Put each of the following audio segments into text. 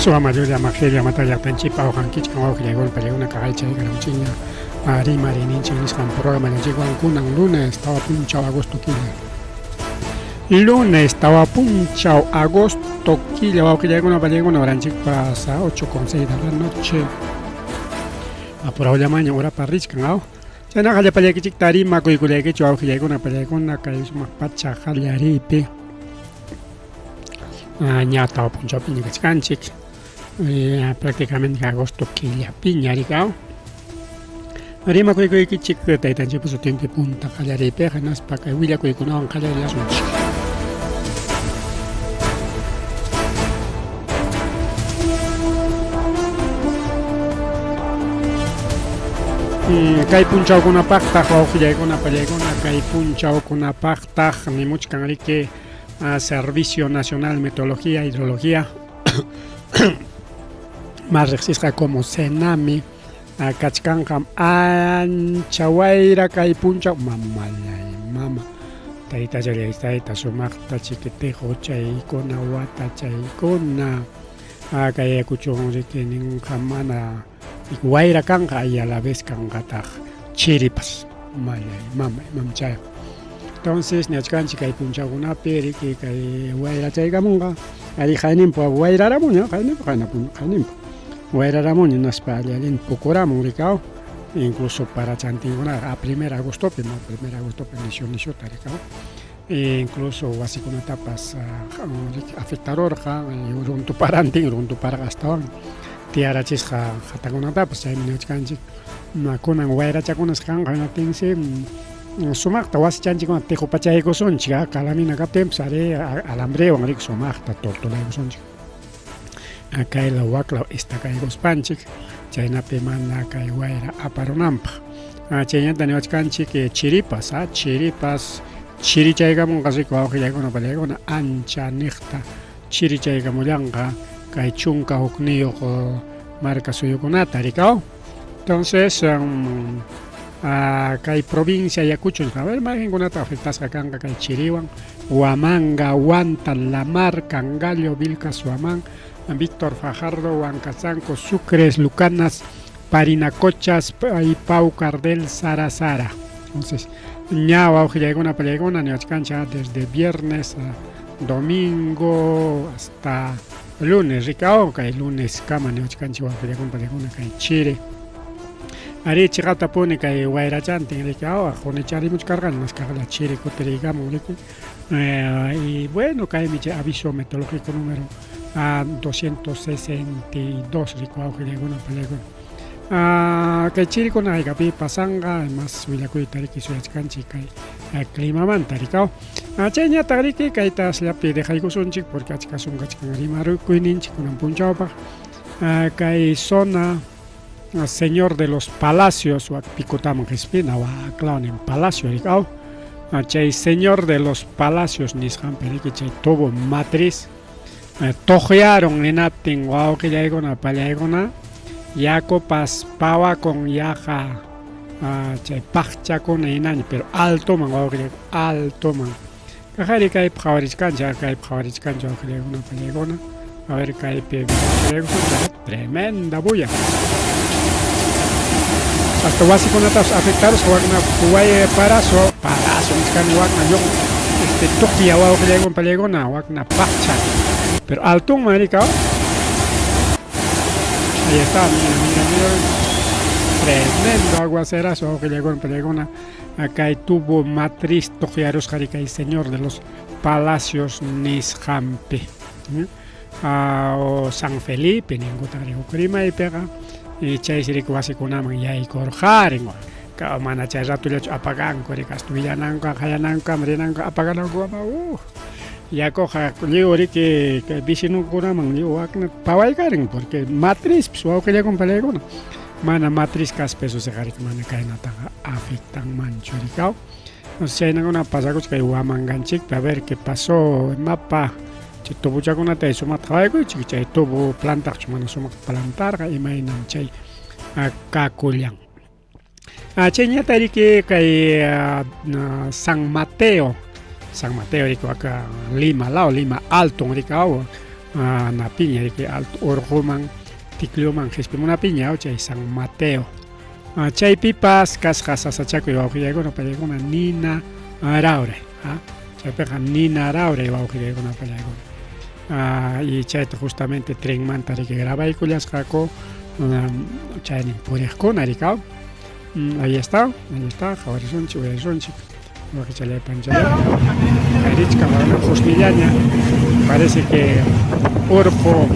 Suwa mayulla maqilla mata llaqtanchikpa awqankichkan wawqillaykuna pallaykuna kaqaychay karamuchiña rimariyninchik nisqan programa llanchikwan kunan lunes 4 agosto killa. Lunes 4 agosto killa wawqillaykuna pallaykuna horanchikpas 8:06 de la noche. Apurawllamaña horapa richkan aw. Chaynaqa llapallaykichikta rimakuykullaykichu wawqillaykuna pallaykuna kay sumaq pacha qallariypi. Ña 4 punchawpiña kachkanchik. Prácticamente agosto killapiña rikaw. Rimakuykuykichik taytanchikpa sutinpi punta qallariypiqa hinaspa kay willakuykunawan qallarillasunchik. Kay punchawkunapaqtaq wawqillaykuna pallaykuna kay punchawkunapaqtaq nimuchkan riki Servicio Nacional Meteorología Hidrología más riqsisqa como SENAMI kachkanqam ancha wayra kay punchaw mamallay mama taytallay tayta sumaqta chiquitejo chaykuna wata chaykuna kay yakuchun riki ninqa mana wayra kanqa y a la vez kanqataq chiripas mallay mama imam chayqa entonces ñachkanchik kay punchawkunapi riki kay wayra chaykamunqa ari qayninpa wayraramuña qayninpa qayninpa wayraramuña hinaspa allin pukuramun rikaw incluso para chantinkunaqa a primer agostopi no primer agostopi nishu nishuta rikaw incluso wasikunatapas afectarurqa runtuparantin runtuparqa astawan tiyarachisqa qhatakunatapas chaymi niwachkanchik kunan wayrachakunas kanqa hinaptinsi sumaqta wasichanchikkuna tiqupachaykusunchik calamina kaptinpas ari alambrewan riki sumaqta tortulaykusunchik kaylaw waklaw estacaykuspanchik chaynapi mana kay wayra aparunanpaq chaynata niwachkanchik chiripas chiripas chirichaykamunqa riki wawqillaykuna pallaykuna ancha niqta chirichaykamullanqa kay 11 marka suyukunata rikaw entonces kay provincia Ayacucho a ver mayqinkunata afectasqa kanqa kay chiriwan Huamanga, Huanta, Lamar, Cangallo, Vilcas, Huamán, Víctor Fajardo, Huancazanco, Sucres, Lucanas, Parinacochas, y Paucar del Sara Sara. Entonces, ña wawqillaykuna pallaykuna niwachkanchik desde viernes a domingo hasta lunes rikaw kay lunes kama niwachkanchik wawqillaykuna pallaykuna kay chiri. Ari chiqaptapuni kay wayrachantin rikaw qunicharimuchkarqani maskaqla chiri kutiriykamun riki. Y bueno, kaymi chay aviso meteorológico número 262 riku wawqillaykuna pallaykuna. Kay chirikuna haykapi pasanqa además willakuyta riki suyachkanchik kay climamanta rikaw. Chayñataq riki kayta asllapi dejaykusunchik porque achka sunkachkan rimarukuyninchik kunan punchawpaq. Kay zona Señor de los Palacios wak pikutaman qispina waklawnin palacio rikaw. Chay Señor de los Palacios nisqanpi riki chay tubo matriz tuqyarun hinaptin wawqillaykuna pallaykuna yakupas pawakun yaqa chay paqchakuna hinaña pero altoman wawqillaykuna altoman kaqari kaypi qhawarichkanchik kaypi qhawarichkanchik wawqillaykuna pallaykuna a ver kaypi tremenda bulla hasta wasikunatapas afectarusqa wakna way parazo parazo nichkani wakna lluq este tuqya wawqillaykuna pallaykuna wakna paqcha pero altunman rikaw ahí está mira mira mira tremendo aguacerazo wawqillaykuna pallaykuna kay tubo matriz tuqyarusqa kay señor de los palacios nisqanpi o San Felipe ninkutan huk rimaypiqa chaysi riki wasikunaman yaykurqarin mana chay ratullachu apaganku riki hasta willananku qayananku rinanku apagananku yakuqa lliw riki kay vecinukunaman lliw wakna pawaykarin porque matrizpis wawqillaykuna pallaykuna mana matriz kaspa eso riki mana kaynataqa afectanmanchu rikaw. Entonces chaynakuna pasakuchka kay Huamanganchikpi a ver qué pasó mapa chay tubuchakunata sumaqta qhawaykuychik chay tubo plantaqchu mana sumaqta plantarqa imaynam chay kakullan. Chayñata riki kay San Mateo San Mateo riki waka Lima law Lima Alto rikaw Napiña riki alto urquman Ticlioman qispimunapiña chay San Mateo. Chaypipas kasqa sasachakuy wawqillaykuna pallaykuna nina rawray. Chaypiqa nina rawray wawqillaykuna pallaykuna. Y chayta justamente trenmanta riki grabaykullasqaku chaynin puriqkuna rikaw. Ahí está, ahí está, qhawarisunchik, uyarisunchik. Waqichalay panchalay. Kayrichkan husnillaña. Parece que urqu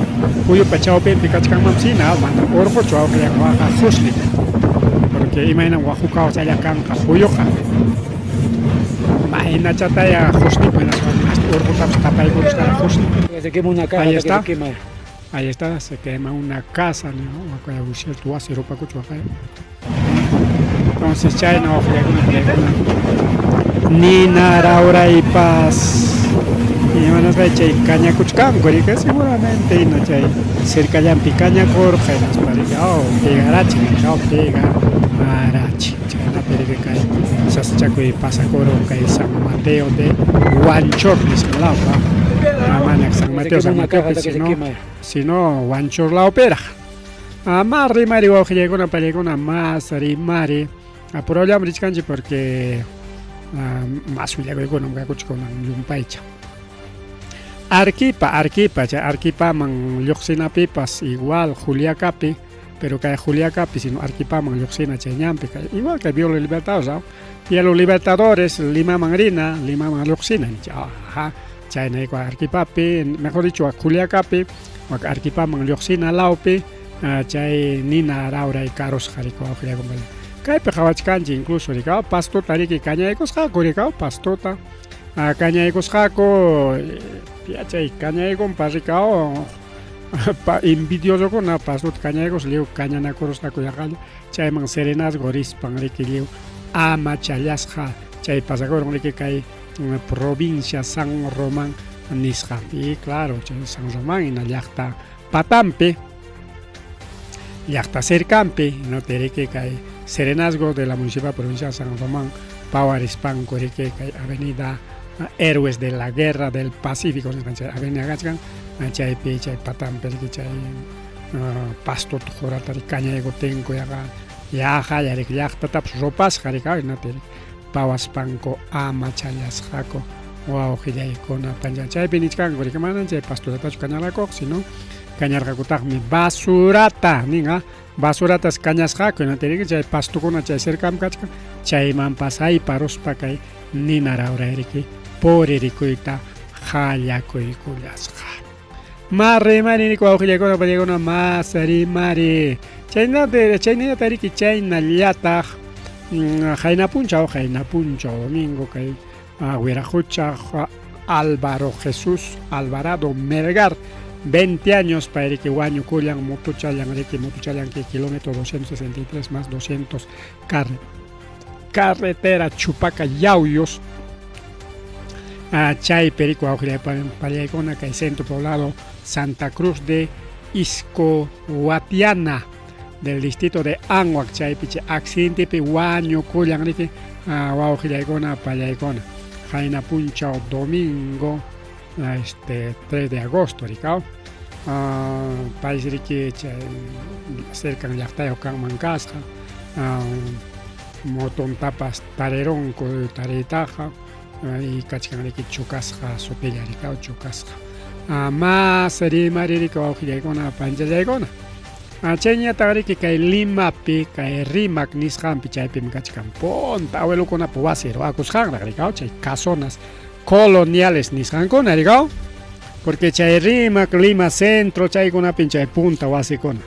puyupa chawpinpi kachkanmanpas hina, mana urquchu wawqillankunaqa husni. Porque imaynam wahukaw chaylla kanqa puyuqa. Maynachataya husniku hinaspa urqutapas tapaykurusqaraq husni. Se quema una casa, Ahí está. se quema. Ahí está, se quema una casa, ¿no? Cierto wasi rupakuchu waqaya. Entonces chayna waqllakuna chaykuna nina rawraypas imanasqa chay kañakuchkanku riki seguramente hina chay cercallanpi kañakurqa hinaspa riki oh pegarachin oh pegarachin chaynapi riki kay sasachakuy pasakurun kay San Mateo de Huanchor nisqa lawpa mana San Mateo San Mateopi sino sino Huanchor lawpiraq. Mas rimari wawqillaykuna pallaykuna mas rimari apurallam richkanchik porque mas willakuykunam kakuchkunan llumpaycha. Arquipa, Arquipa, chay Arquipaman lluqsinapipas igual Juliacapi, pero kay Juliacapi sino Arquipaman lluqsina chay ñanpi kay igual kay Viola Libertadores, ¿no? Viola Libertadores Limaman rina, Limaman lluqsina nicha. Ajá. Chayna igual Arquipapi, mejor dicho Juliacapi, wak Arquipaman lluqsina lawpi chay nina rawray karusqa riki wawqillayku. Kaypi qhawachkanchik incluso rikaw pastota riki kañaykusqaku rikaw pastota kañaykusqaku chay kañaykunpa rikaw envidiosokuna pastota kañaykus lliw kañanakurusqaku yaqalla chayman serenazgo rispan riki lliw amachallasqa chay pasakurun riki kay provincia San Román nisqanpi. Y claro, chay San Román hina llaqta patampi, llaqta cercanpi, no riki kay serenazgo de la Municipal Provincial San Román pawarispanku riki kay avenida Héroes de la Guerra del Pacífico nisqan chay avenida kachkan chaypi chay patampi riki chay pastota qurata riki kañaykuptinku yaqa yaqalla riki llaqtatapas rupasqa riki hinata riki pawaspanku amachallasqaku wawqillaykuna pancha chaypi nichkanku riki manan chay pastotatachu kañarqakuqa sino kañarqakutaqmi basurata nin basuratas kañasqaku hinata riki chay pastukuna chay cercam kachkan chaymanpas hayparuspa kay nina rawray riki puririkuyta qallakuykullasqa. Mas rimari riki wawqillaykuna pallaykuna mas rimari chaynata chaynallata riki chaynallataq qayna punchaw qayna punchaw domingo kay Wiraqucha Álvaro Jesús Alvarado Melgar 20 años pay riki wañukullan motuchallan riki motuchallan kay kilómetro 263 más 200 carretera Chupaca Yauyos chaypi riki wawqillay pallaykuna kay centro poblado Santa Cruz de Iscohuatiana del distrito de Anhuac chaypi chay accidentepi wañukullan riki wawqillaykuna pallaykuna qayna punchaw domingo este 3 de agosto rikaw paysi riki chay cercan llaqtayuq kanman kasqa motontapas tarirunku tariytaqa y kachkan riki chukasqa sutilla rikaw chukasqa mas rimari riki wawqillaykuna panchallaykuna chayñataq riki kay Limapi kay Rimac nisqanpi chaypim kachkan punta abuelokunapa wasi ruwakusqanraq rikaw chay casonas coloniales nisqankuna rikaw porque chay Rimac Lima Centro chaykunapim chay punta wasikuna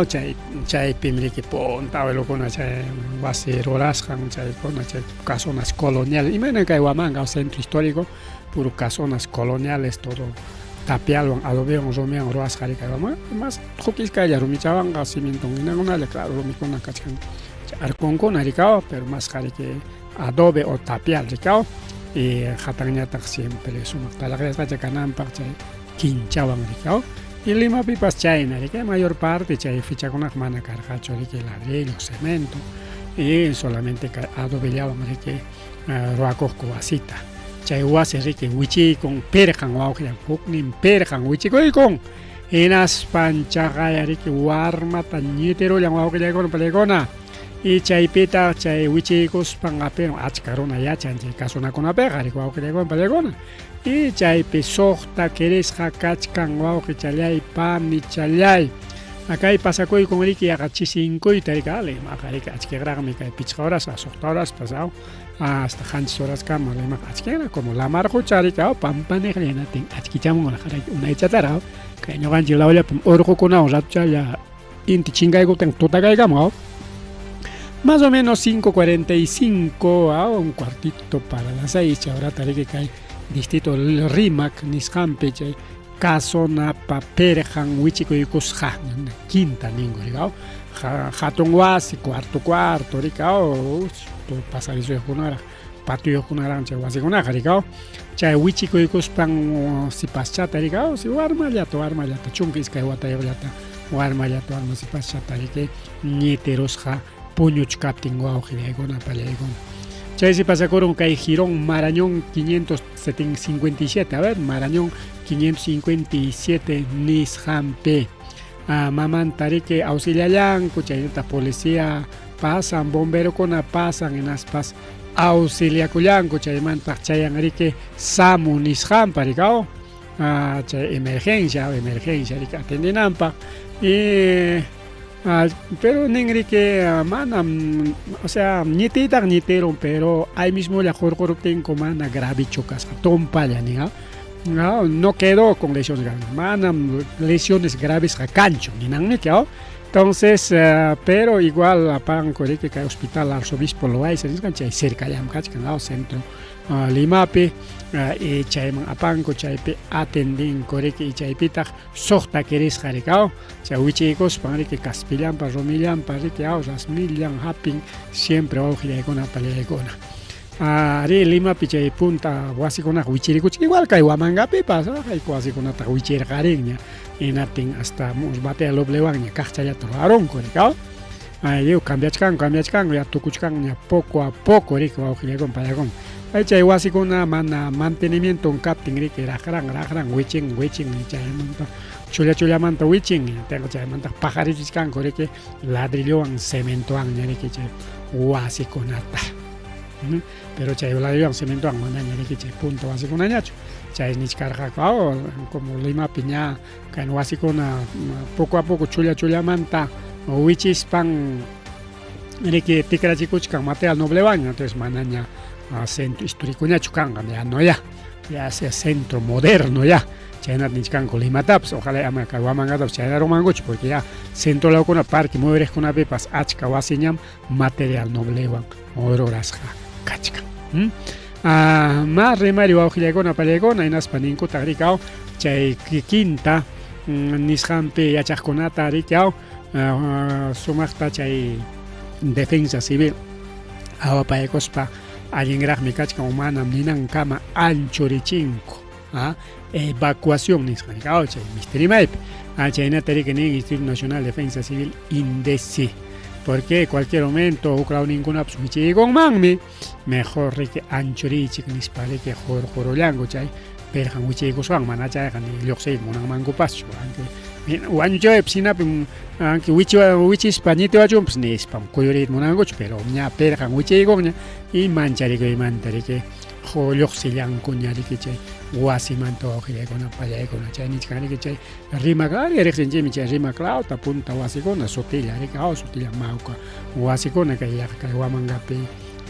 chay chaypim riki punta abuelokuna chay wasi rurasqan chaykuna chay casonas coloniales imayna kay Huamanga centro histórico puro casonas coloniales todo tapialwan adobewan rumiwan ruwasqa riki mas huk iskaylla rumichawanqa cimienton hinakunalla claro rumikuna kachkan arconkuna rikaw pero masqa riki adobe o tapial rikaw y hatanñataq siempre sumaq talaqyasqacha kananpaq chay kinchawan rikaw y Limapipas chayna riki mayor parte chay fichakunaqa mana karqachu riki ladrillo cemento y solamente kay adobellawan riki ruwakuqku wasita. Chay wasi riki wichiykun pirqan wawqillan huknin pirqan wichikuykun. Hinaspan chaqaya riki warmata ñitirullan wawqillaykuna palaykuna. Y chaypitaq chay wichiykuspan apirun achka runa yachan chay kasunakunapiqa riki wawqillaykuna palaykuna. Y chaypi suqta kirisqa kachkan wawqichallay panichallay. Kay pasakuykun riki yaqa chisinkuyta riki limaqa riki achkiqraqmi kay pichqa horas suqta horaspas aw hasta qanchis horaskama limaqa achkinraq como lamar qucha riki aw pampaniqlla hinatin achkichamunraq riki unaychataraq kay ñuqanchik lawllapim urqukunawan ratuchalla inti chinkaykuptin tutakaykamun aw más o menos 5:45 aw un cuartito para las 6 chay horata riki kay distrito Rímac nisqanpi chay Casonapa pirqan wichikuykusqa quinta ninku rikaw hatun wasi cuarto cuarto rikaw pasadizuyuqkunaraq patiyuqkunaraq chay wasikunaqa rikaw chay wichikuykuspan sipaschata rikaw si warmallata warmallata 12 watayuqllata warmallata warma sipaschata riki ñitirusqa puñuchkaptin wawqillaykuna pallaykuna chaysi pasakurun kay Jirón Marañón 557 a ver Marañón 557 nisqanpi mamanta riki auxiliallanku chaynataq policía pasan bomberokuna pasan hinaspas auxiliakullanku chaymantaq chayan riki SAMU nisqanpa rikaw chay emergencia emergencia riki atendinanpaq y pero nin riki manam o sea ñitiytaq ñitirun pero ahí mismolla qurquruptinku mana gravechu kasqa tumpalla nin no, no quedó con lesiones graves manam lesiones gravesqa kanchu ninanmiki entonces pero igual apanku riki kay hospital Arzobispo Loayza nisqan chay cercallam kachkan centro Limapi y chayman apanku chaypi atendinku riki y chaypitaq suqta kirisqa riki aw chay wichiykuspan riki kaspillanpa rumillanpa riki aw rasmillan hapin siempre wawqillaykuna pallaykuna ari Limapi chay punta wasikunaqa wichirikuchkan igual kay Huamangapipas hayka wasikunataq wichirqarinña hinaptin hasta batea loblewanña kaqchallata ruwarunku riki aw lliw cambiachkanku cambiachkanku ya tukuchkanña poco a poco riki wawqillaykuna pallaykuna ay chay wasikuna mana mantenimiento kaptin riki raqran raqran wichin wichin chaymanta chulla chullamanta wichin chaymanta paqarichichkanku riki ladrillowan cementowanña riki chay wasikunata pero chay ladrillowan cementowan manaña riki chay punta wasikunañachu chay nichkarqaku aw como Limapi ña kay wasikuna poco a poco chulla chullamanta wichispan riki tikrachikuchkan material noblewanña entonces manaña centro históricoñachu kanqa ya no ya ya sea centro moderno ya chaynata nichkanku Limatapas ojalá ama kay Huamangatapas chayna rumankuchu porque ya centro lawkuna parque muyuriqkunapipas achka wasiñam material noblewan rurasqa kachkan. Ma rimari wawqillaykuna pallaykuna hinaspa ninkutaq riki aw chay quinta nisqanpi yachaqkunata riki aw sumaqta chay defensa civil awapaykuspa allinraqmi kachkan manam ninankama anchurichinku evacuación nisqa riki aw chay mistirimaypi chaynata riki nin Instituto Nacional de Defensa Civil INDECI porque cualquier momento huk lawninkunapas wichiykunmanmi mejor riki anchuriychik nispa riki qurqurullanku chay pirqan wichiykusqan mana chayqa ni lluqsiyta munanmankupaschu wañuchawaypas hinapi anki wichispa ñitiwachunpas nispam kuyuriyta munankuchu pero ña pirqan wichiykunña y mancharikuymanta riki lluqsillankuña riki chay wasimanta wawqillaykuna pallaykuna chay nichkan riki chay Rímac ari riqsinchikmi chay Rímac lawta punta wasikuna sutilla riki aw sutilla mawka wasikuna kay yaqa kay Huamangapi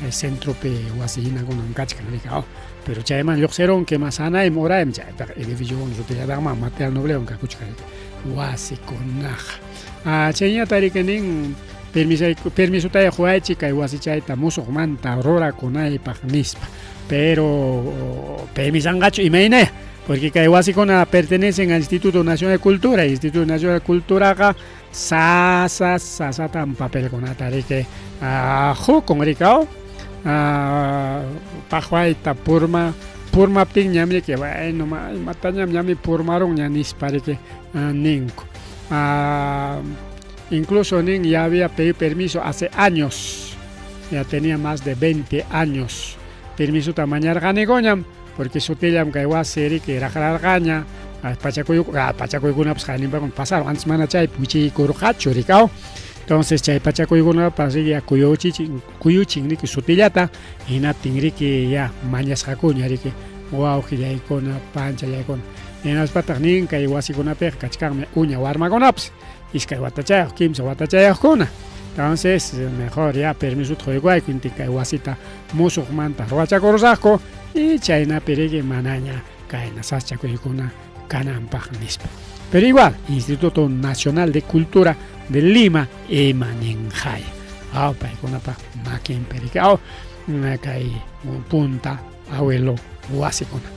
kay centropi wasi hinakunan kachkan riki aw pero chayman lluqsirunki mas hanaymi uraymi chaypiqa edificiokuna sutillataqma material noblewan kakuchkan riki wasikunaqa chayñata riki nin permisotaya quwaychik kay wasichayta musuqmanta rurakunaypaq nispa pero permisanqachu imaynaya porque kay wasikuna pertenecen al Instituto Nacional de Cultura Instituto Nacional de Culturaqa sasa sasatam papelkunata riki hukun riki aw paqwayta purma purmaptinñam riki bueno imatañam ñami purmarunña nispa riki ninku incluso nin ya había pedido permiso hace años ya tenía más de 20 años permisota mañarqanikuñam. Porque sutillam kay wasi riki raqrarqaña, pachakuy pachakuykunapas qayninpakuna pasarun, antes mana chaypi wichiykurqachu rikaw. Entonces chay pachakuykunapas riki ya kuyuchichin, kuyuchin riki sutillata, hinaptin riki ya mañasqakuña riki wawqillaykuna, panchallaykuna. Hinaspataq nin kay wasikunapiqa kachkanmi uña warmakunapas, iskay watachayuq, kimsa watachayuqkuna. Entonces, mejor ya permisota quykuwayku inti kay wasita musuqmanta ruwachakurusaqku y chaynapi riki manaña kayna sasachakuykuna kananpaq nispa. Pero igual, Instituto Nacional de Cultura de Lima ima ninqaya. Aw paykunapa makinpi riki aw kay punta abuelo wasikuna.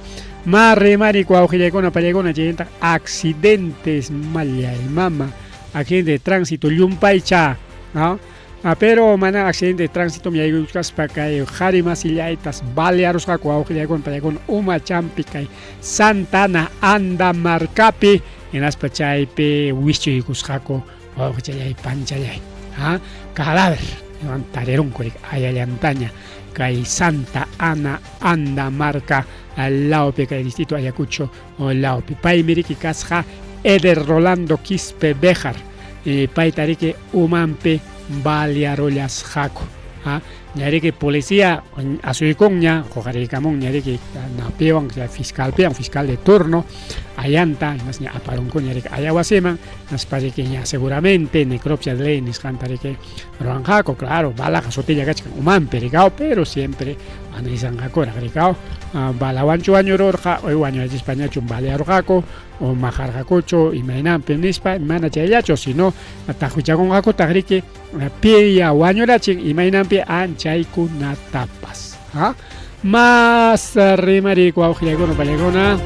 Ma rimari wawqillaykuna pallaykuna chayntaq accidentes mallay mama accidente de tránsito llumpaycha, ¿no? Ah, pero mana accidente de tránsito yaykuchkaspa kay qhari masillaytas balearusqaku wawqillaykuna pallaykuna uma champi kay Santana Andamarcapi hinaspa chaypi wischuykusqaku wawqichallay panchallay, ha cadáver tarirunku ayallantaña kay Santa Ana Andamarca lawpi kay distrito Ayacucho lawpi. Paymi riki kasqa Eder Rolando Quispe Béjar, payta riki umanpi balearullasqaku. Ha ña riki policía asuykunña huqariykamunña riki napiwan fiscalpiwan fiscal de turno ayanta hinasña aparunkuña riki ayawasiman hinaspa riki ña seguramente necropsia de ley nisqanta riki ruwanqaku. Claro, balaqa sutilla kachkan umanpi rikaw, pero siempre analizanqakuraq rikaw, balawanchu wañururqa o wañurachispañachu balearurqaku o maqarqakuchu imaynanpi nispa, mana chayllachu sino taqwichakunqakutaq riki piya wañurachin imaynanpi anchaykunatapas. Ha? Mas rimari wawqillaykuna pallaykuna,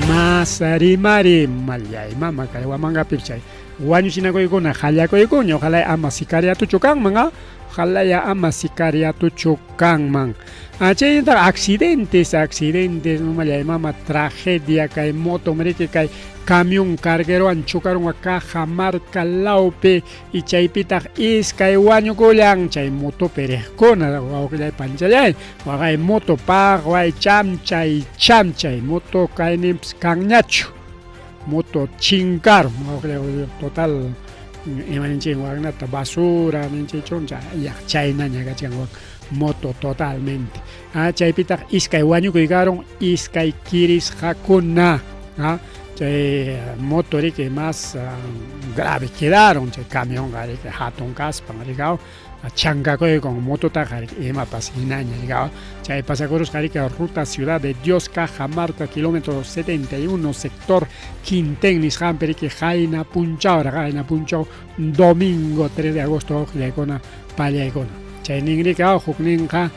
mas rimari mallay mama kay Huamangapi chay wañuchinakuykuna qallakuykuña, ojalá ama sicariatuchu kanman, ha? Ojalá ama sicariatuchu kanman. Chaynataq accidentes, accidentes, mallay mama tragedia kay moto riki kay camión carguerowan chocarunqa Cajamarca lawpi y chaypitaq iskay wañukullan chay motopi riqkuna wawqillay panchallay, waqay moto paqway chamchay chamchay moto kayninpas kanñachu, moto chinkarun wawqillay total ima ninchik waknata basura ninchik chuncha chaynaña kachkan moto totalmente. Chaypitaq iskay wañukuy karun iskay kirisqakuna, chay moto riki mas grave quedaron chay camionqa riki hatun kaspan rikaw chankakuykun mototaqa riki imapas hinaña rikaw. Chay pasakurusqa riki ruta Ciudad de Dios Cajamarca kilómetro 71 sector Quintén nisqanpi riki qayna punchawraq qayna punchaw domingo 3 de agosto wawqillaykuna pallaykuna. Chay ninriki aw hukninqa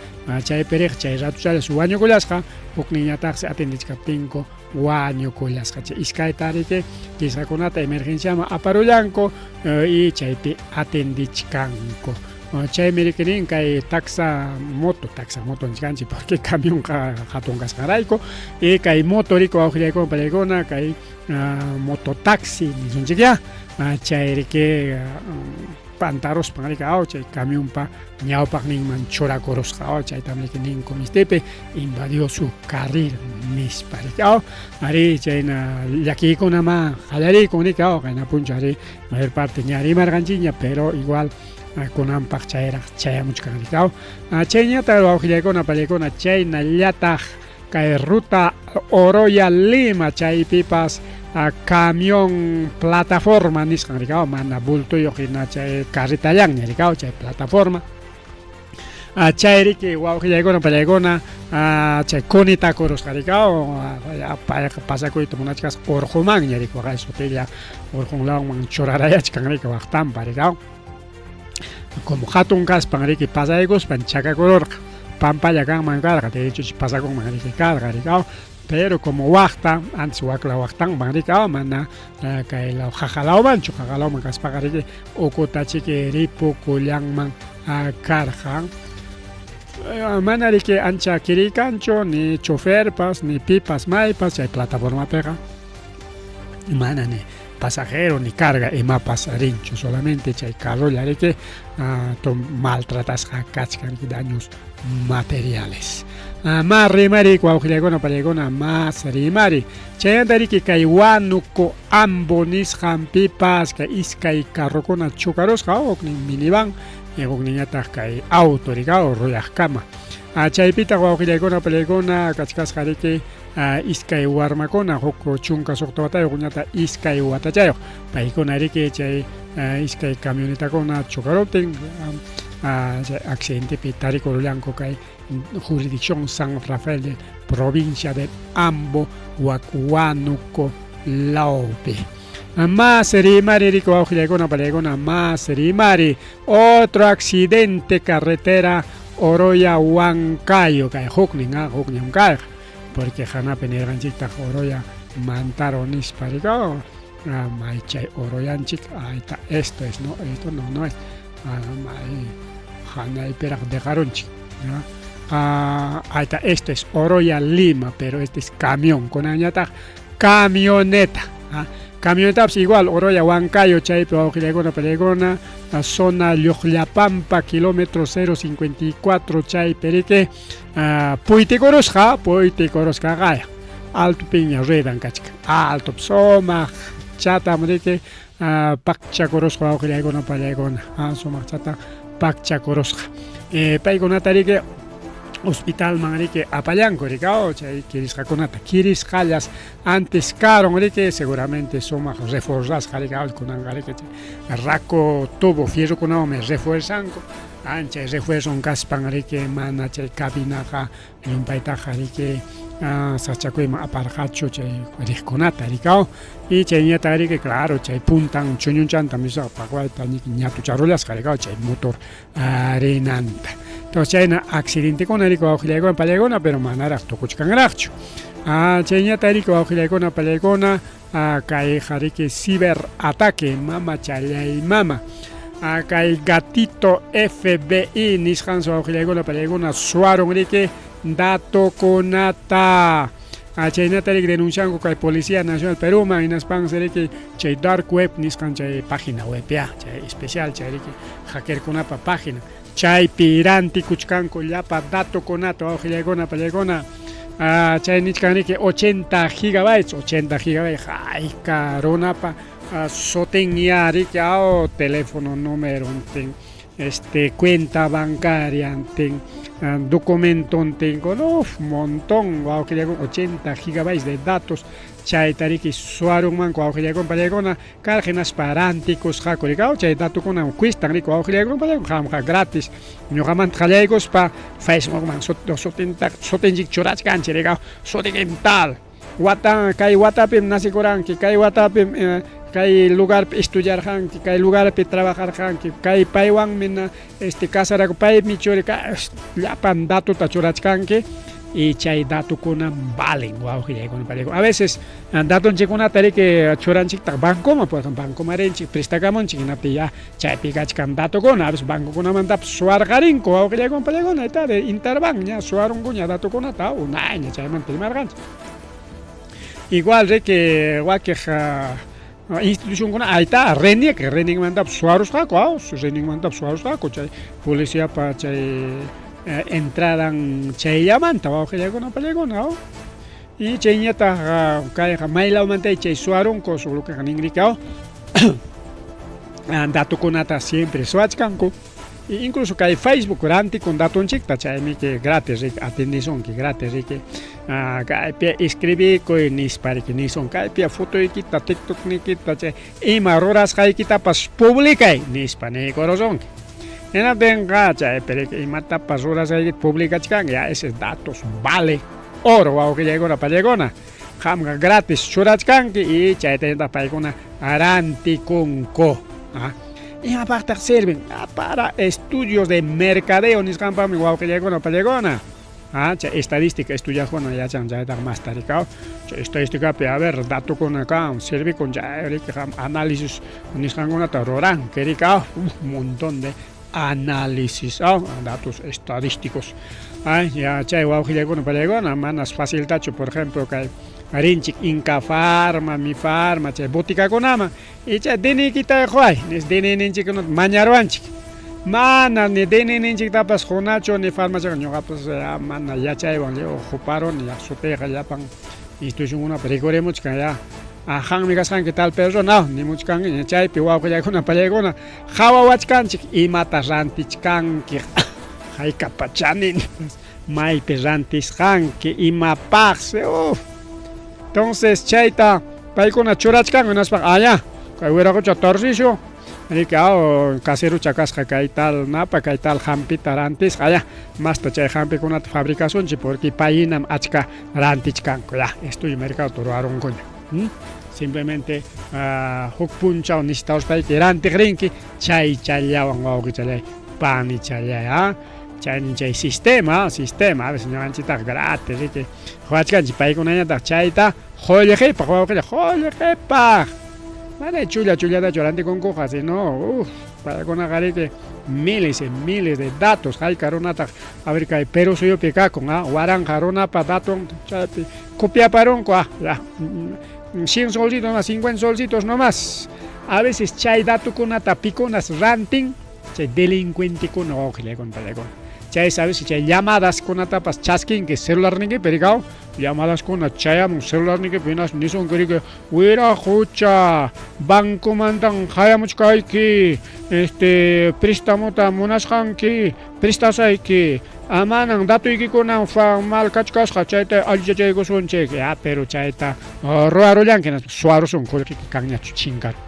chaypi riq chay ratuchalla wañukullasqa, hukninñataqsi atendichkaptinku wañukullasqa. Chay iskayta riki kisqakunata emergenciaman aparullanku y chaypi atendichkanku. Chaymi riki nin kay taxa moto, taxa moto nichkanchik porque camionqa hatun kasqanrayku y kay moto riki wawqillaykuna pallaykuna kay mototaxi nisunchikyá, chay riki pantaruspan riki aw chay camionpa ñawpaqninman churakurusqa aw chaytam riki ninku mistipi invadió su carril nispa riki aw ari chayna llakiykunamá qallariykun riki aw qayna punchaw ari mayor parte ña rimarqanchikña pero igual kunanpaq chayraq chayamuchkan riki aw chayñataq wawqillaykuna pallaykuna chaynallataq kay ruta Oroya Lima chaypipas camión plataforma nisqan rikaw mana bultuyuq hina chay carretallanña rikaw chay plataforma chay riki wawqillaykuna pallaykuna chay kunitakurusqa rikaw payqa pasakuyta munachkasqa urqumanña riki waqay sutilla urqun lawman churarayachkan riki waqtanpa rikaw como hatun kaspan riki pasaykuspan chakakururqa pampalla kanman karqa derechochi pasakunman riki karqa rikaw pero como waqta antes wakla waqtanman rikaw mana kay law qaqalawmanchu qaqalawman kaspaqa riki ukutachiki ripukullanman karqa mana riki ancha kiriykanchu ni choferpas ni pipas maypas chay plataformapiqa mana ni. pasajero ni carga imapas rinchu, solamente chay carrolla riki maltratasqa kachkan daños materiales. Mas rimari wawqillaykuna pallaykuna mas rimari. Chaymanta riki kay Huánuco Ambo nisqanpipas kay iskay carrokuna chukarusqa, huknin minivan hukninñataq kay auto riki ruyaqkama. Chaypitaq wawqillaykuna pallaykuna kachkasqa riki iskay warmakuna, huk 16 watayuq hukñataq 2 watachayuq. Paykuna riki chay iskay camionetakuna chukaruptin chay accidentepi tarikurullanku kay jurisdicción San Rafael de provincia de Ambo Huánuco lawpi. Mas rimari riki wawqillaykuna pallaykuna mas rimari otro accidente carretera Oroya Huancayo kay huknin huknin kayqa porque hanapi nirqanchiktaq Oroya Mantaro nispa riki may chay Oroyanchik ahí está, esto es, no, esto no, no es, may hanaypiraq dejarunchik, ahí está, esto es Oroya Lima, pero este es camión, kunanñataq camioneta, camionetapas igual Oroya Huancayo chaypi wawqillaykuna pallaykuna zona Lluqllapampa kilómetro 054 chaypi riki puytikurusqa puytikurusqa alto piña ruedan kachkan alto sumaq chatam riki pakchakurusqa wawqillaykuna pallaykuna sumaq chata pakchakurusqa paykunata riki hospitalman riki apallanku riki chay kirisqakunata kirisqallas antes karon riki seguramente sumaq reforzasqa riki kunanqa riki raco tubo fierrokunawanmi refuerzanku chay refuerzon kaspan riki mana chay cabinaqa llumpaytaqa riki sachakuyman aparqachu chay riqkunata riki y chayñataq riki claro chay puntan chuñunchanta misqa paqwayta ñatucharullasqa riki chay motor rinanta. Entonces chayna accidentekuna riki wawqillaykuna pallaykuna pero manaraq tukuchkanraqchu. Chayñataq riki wawqillaykuna pallaykuna kayqa riki ciberataque mama challay mama. Kay gatito FBI nisqansi wawqillaykuna pallaykuna suwarun riki datokunata. Chaynata riki denuncianku kay Policía Nacional Perúman hinaspansi riki chay dark web nisqan chay página web ya chay especial chay riki hackerkunapa página chaypi rantikuchkanku llapa datokunata wawqillaykuna pallaykuna chay nichkan riki 80 gigabytes 80 gigabytes hayka runapa sutin ya riki teléfono númerontin cuenta bancaria documentontin uf montón wawqillaykuna 80 gigabytes de datos chayta riki suwarunmanku wawqillaykuna pallaykuna karqa hinaspa rantikusqaku riki chay datukuna cuestan riki wawqillaykuna pallaykuna qamqa gratis ñuqamanta qallaykuspa Facebookman sutinchik churachkanchik riki sutikim tal watan kay watapim nacikuranki kay watapim kay lugarpi estudiarqanki kay lugarpi trabajarqanki kay paywanmi casaraku paymi churi llapan datuta churachkanki y chay datukuna valen wawqillaykuna pallaykuna a veces datunchikkunata riki churanchiktaq bancoman por ejemplo bancoman rinchik prestakamunchik hinaptin ya chaypi kachkan datukuna a veces bancokunamantapas suwarqarinku wawqillaykuna pallaykuna ahí de Interbank ña suwarunkuña datukunata unayña chaymanta rimarqanchik igual riki wakiq institucionkuna ahí está RENIEC RENIECmantapas suwarusqaku RENIECmantapas suwarusqaku chay policiapa chay entradan chayllamanta wawqillaykuna pallaykuna y chayñataq kayqa maylawmanta chay suwarunku sulukaqa ninriki datukunata siempre suwachkanku incluso kay Facebook rantikun datunchikta chaymi que gratis riki atendisunki gratis riki kaypi escribikuy nispa riki nisun kaypi fotoykita TikToknikita chay ima rurasqaykitapas publicay nispa niykurusunki hinaptinqa chaypi riki imatapas rurasqaykita publicachkanki ya esos datos vale oro wawqillaykuna pallaykuna qamqa gratis churachkanki y chayta paykuna rantikunku. Imapaqtaq sirven? Para estudios de mercadeo nisqanpaqmi wawqillaykuna pallaykuna. Chay estadística estudiaqkuna yachan chaytaqa masta riki chay estadísticapi a ver datukuna kan sirvikun chay riki análisis nisqankunata ruranki riki un montón de análisis datos estadísticos. Ay ya chay wawqillaykuna pallaykuna manas faciltachu por ejemplo kay Rinchik Inca Farma, Mi Farma chay botikakunaman icha DNIkita quway nis DNIninchikkunata mañaruwanchik. Mana ni DNIninchiktapas qunachu ni farmaciaqa ñuqapas mana yachaywan lliw quparuni ya sutiyqa llapan institucionkunapi rikurimuchkan ya. Qanmi kasqanki tal persona nimuchkanki chaypi wawqillaykuna pallaykuna qhawawachkanchik imata rantichkanki haykapa chanintas maypi rantisqanki imapaqsi uf entonces chayta paykuna churachkanku hinaspaqa aya kay wiraqocha Tarcisio riki aw caserucha kasqa kay tal napa kay tal hampita rantisqa aya masta chay hampikunata fabricasunchik porque pay hinam achka rantichkanku ya estudio mercado ruwarunkuña simplemente huk punchaw necesitaruspayki rantiq rinki chay chayllawan wawqichallay panichallay a chaynin chay sistema sistema a veces ñuqanchiktaq gratis riki quwachkanchik paykunañataq chayta qullqipaq wawqilla qullqipaq mana chulla chullatachu rantikunkuqa sino uf paykunaqa riki miles y miles de datos hayka runataq a ver kay Perú suyupi kakun a waranqa runapa daton chaypi copiaparunku a ya 100 solcitos nomás 50 solcitos nomás a veces chay datukunata pikunas rantin chay delincuentekuna wawqillaykuna pallaykuna chay a veces chay llamadaskunatapas chaskinki celularniykipi rikaw llamadaskuna chayamun celularniykipi hinaspa nisunki riki wiraqucha bancomantan qayamuchkayki este prestamota munasqanki prestasayki amanan datuykikunan mal kachkasqa chayta allichachaykusunchik ya pero chayta ruwarullanki hinaspa suwarusun qullqiyki kanñachu chinkarun.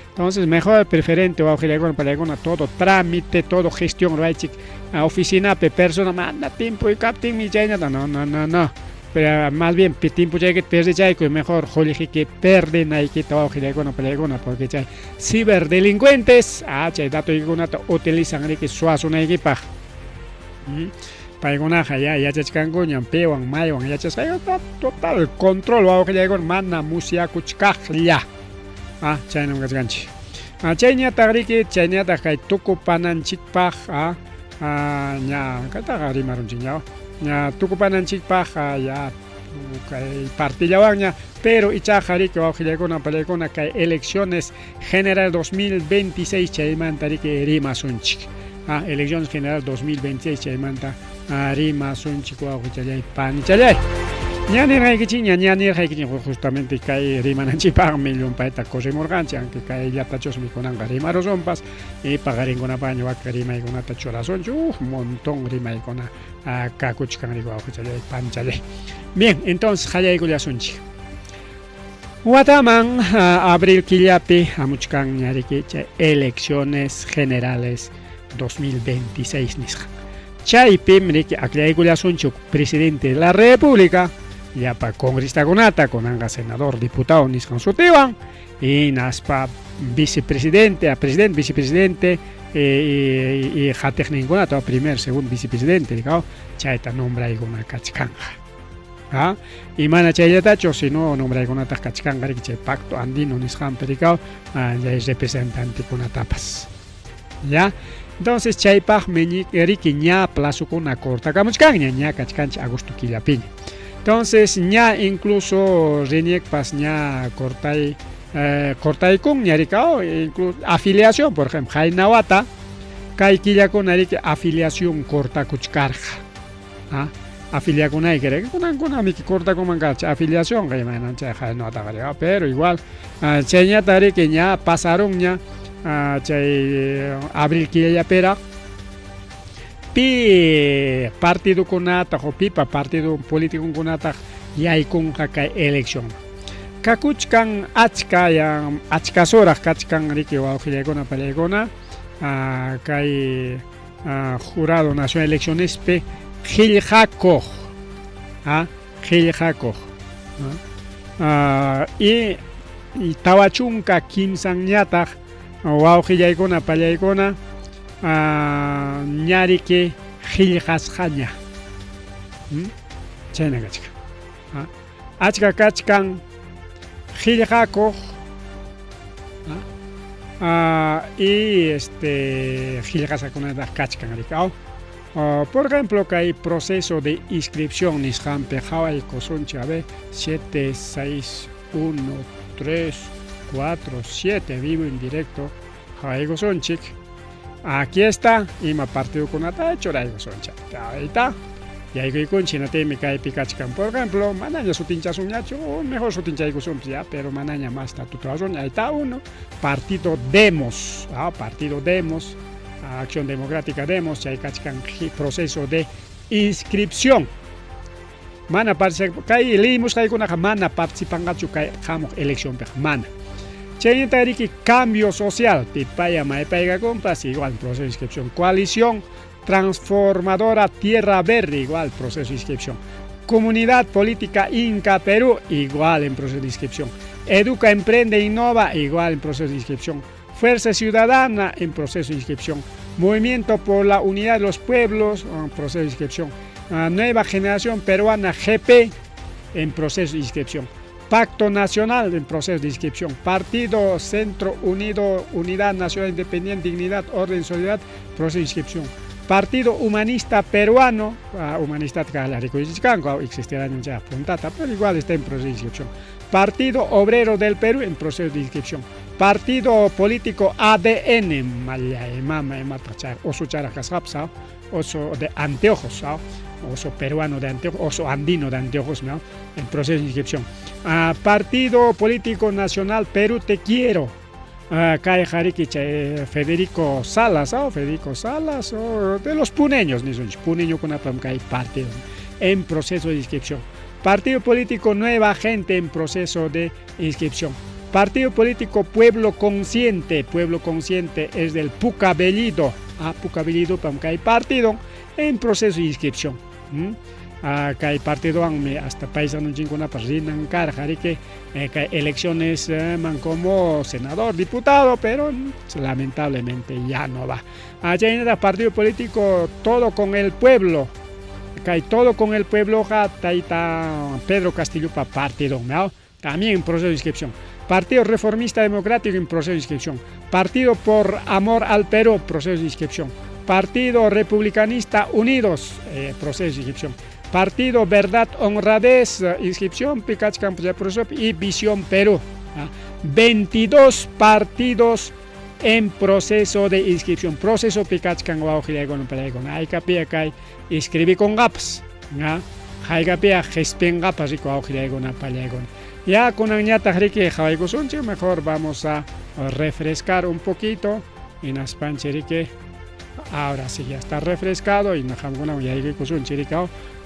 Entonces, mejor preferente wawqillaykuna palaykuna todo trámite, todo gestión ruwaychik oficinapi persona mana tiempo kaptinmi chaynata no no no no pero más bien tiempochaykita perdechaykuy mejor qullqiyki perdenaykita wawqillaykuna palaykuna porque chay ciberdelincuentes chay datoykikunata utilizan riki suwasunaykipaq. Paykunaqa ya yachachkankuñam piwan maywan yachasqaykuta total control wawqillaykuna mana musyakuchkaqlla. Ah, chaynam kachkanchik. Ah, chayñataq riki, chayñataq kay tukupananchikpaq ah, ah, ña kaytaqa rimarunchik ña, ña tukupananchikpaq ah, ya kay partillawanña, pero ichaqa riki wawqillaykuna pallaykuna kay elecciones general 2026 chaymanta riki rimasunchik. Ah, elecciones general 2026 chaymanta ah, rimasunchik wawqichallay panichallay. Ña nirqaykichikña, ña nirqaykichik justamente kay rimananchikpaqmi llumpayta corrimurqanchik, aunque kay llatachusmi kunanqa rimarusunpas y paqarinkunapaqña wak rimaykunata churasunchik, uf, montón rimaykuna ah, kakuchkan riki wawqichallay panichallay. Bien, entonces qallaykullasunchik. Wataman abril killapi hamuchkanña riki chay elecciones generales 2026 nisqa. Chaypim riki akllaykullasunchik presidente de la República, llapa congresista-kunata, kunanqa senador, diputado nisqan sutiwan, hinaspa vicepresidente, a presidente, vicepresidente y qatiqninkunata, primer, segundo vicepresidente, rikaw, chayta nombraykuna kachkanqa. ¿Ah? Y mana chayllatachu, sino nombraykunataq kachkanqa riki chay pacto andino nisqanpi rikaw, chay representantekunatapas. ¿Ya? Entonces chaypaqmi riki ña plazokuna cortakamuchkanña, ña kachkanchik agosto killapiña. Entonces ña incluso RENIECpas ña cortay cortaykunña rikaw, incluso afiliación, por ejemplo, qayna wata kay killakuna riki afiliación cortakuchkarqa. ¿Ah? Afiliakunayki riki kunankunamiki cortakunman karqa chay afiliacionqa imaynan chay qayna wataqa riki, pero igual chayñata riki ña pasarunña chay abril killallapiraq pi partidokunataq o pipa partido politiconkunataq yaykunqa kay elección. Kakuchkan achka ya achkasuraq kachkan riki wawqillaykuna pallaykuna kay Jurado Nacional Eleccionespi qillqakuq qillqakuq y 43ñataq wawqillaykuna pallaykuna ñariki qillqasqaña. Chayna kachkan. Achka kachkan qillqakuq y este qillqasqakunataq kachkan riki. Por ejemplo, kay proceso de inscripción nisqanpi qhawaykusunchik, a ver, 7, 6, 1, 3, 4, 7, vivo en directo, qhawaykusunchik. Aquí está, ima partidokunata churaykusunchik. Ahí está. Yaykuykunchik, hinaptinmi kaypi kachkan. Por ejemplo, manaña sutinchasunñachu, o mejor sutinchaykusunpis ya, pero manaña masta tutawasun. Ahí está uno, Partido Demos, Partido Demos, Acción Democrática Demos, chay kachkan proceso de inscripción. Mana kay leyimusqaykunaqa mana participanqachu kay hamuq eleccionpiqa, mana. Chaynata riki Cambio Social, pipaya maypaykakunpas, igual proceso de inscripción. Coalición Transformadora Tierra Verde, igual proceso de inscripción. Comunidad Política Inca Perú, igual en proceso de inscripción. Educa, Emprende, Innova, igual en proceso de inscripción. Fuerza Ciudadana, en proceso de inscripción. Movimiento por la Unidad de los Pueblos, en proceso de inscripción. Nueva Generación Peruana, GP, en proceso de inscripción. Pacto Nacional, en proceso de inscripción. Partido Centro Unido, Unidad Nacional Independiente, Dignidad, Orden, Solidaridad, proceso de inscripción. Partido Humanista Peruano, Humanista existirá ya puntata, pero igual está en proceso de inscripción. Partido Obrero del Perú, en proceso de inscripción. Partido Político ADN, oso characasapsa, oso de anteojos, oso peruano de anteojos, oso andino de anteojos, ¿no? En proceso de inscripción. Partido Político Nacional Perú Te Quiero, kay qariki Federico Salas, Federico Salas, de los puneños, puneñokunapam kay partido, en proceso de inscripción. Partido Político Nueva Gente en proceso de inscripción. Partido Político Pueblo Consciente, Pueblo Consciente es del Pucabellido, Pucabellido kay partido en proceso de inscripción. Kay partidowanmi hasta paisanunchikkunapas rinan karqa riki kay elecciones man como senador, diputado, pero lamentablemente ya no va. Chaynataq Partido Político Todo con el Pueblo, kay Todo con el Pueblo tayta Pedro Castillopa partido, ¿no? También en proceso de inscripción. Partido Reformista Democrático en proceso de inscripción. Partido por Amor al Perú, proceso de inscripción. Partido Republicanista Unidos, proceso de inscripción. Partido Verdad Honradez, inscripción, Picach Campos de proceso y Visión Perú. 22 partidos en proceso de inscripción. Proceso pikachkan wawqillaykuna panaykuna. Haykapia kay inscribikunqapas. Haykapia qispinqapas riki wawqillaykuna panaykuna. Ya kunanñataq riki qhawaykusunchik, mejor vamos a refrescar un poquito. Hinaspanchik riki, ahora sí ya está refrescado y qamkunawan yaykuykusunchik riki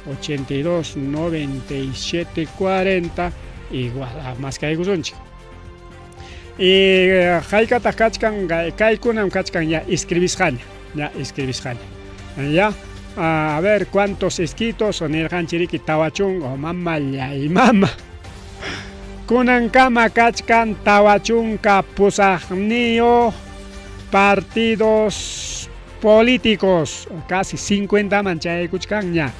82 97 40 igual maskaykusunchik. Y haykataq kachkan kaykunam kachkan ya inscribisqaña, ya inscribisqaña. Ya, a ver cuántos inscritos nirqanchik riki 40, mamallay mama. Kunankama kachkan 48 partidos políticos, casi 50 man chayaykuchkanña.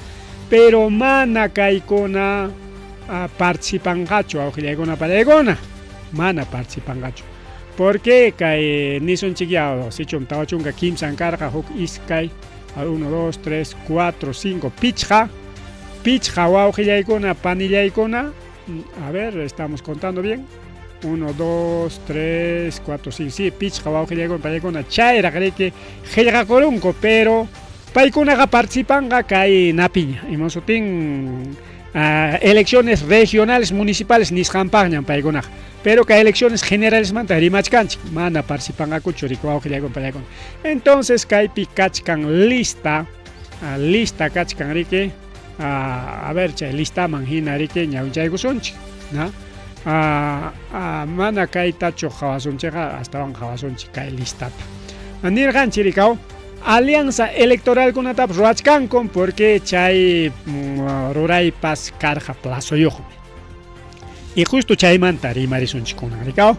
Pero mana kaykuna participanqachu wawqillaykuna panaykuna, mana participanqachu. Porque kay nisunchik ya sichum 43 karqa huk iskay 1 2 3 4 5 pichqa pichqa wawqillaykuna panillaykuna, a ver, estamos contando bien, 1 2 3 4 5, sí, pichqa wawqillaykuna panillaykuna chayraq riki qillqakurunku, pero paykunaqa participanqa kay napiña imasutin elecciones regionales municipales nisqanpaqñam paykunaqa, pero kay elecciones generales manta rimachkanchik mana participanqakuchu riki wawqillaykuna panaykuna. Entonces kaypi kachkan lista, lista kachkan riki, a ver chay listaman hina riki ñawinchaykusunchik, ¿no? Mana kaytachu qhawasunchikqa, astawan qhawasunchik kay listata. Nirqanchik rikaw alianza electoralkunatapas ruwachkanku porque chay ruraypas karqa plazoyuqmi. Y justo chaymanta rimarisunchik kunan rikaw.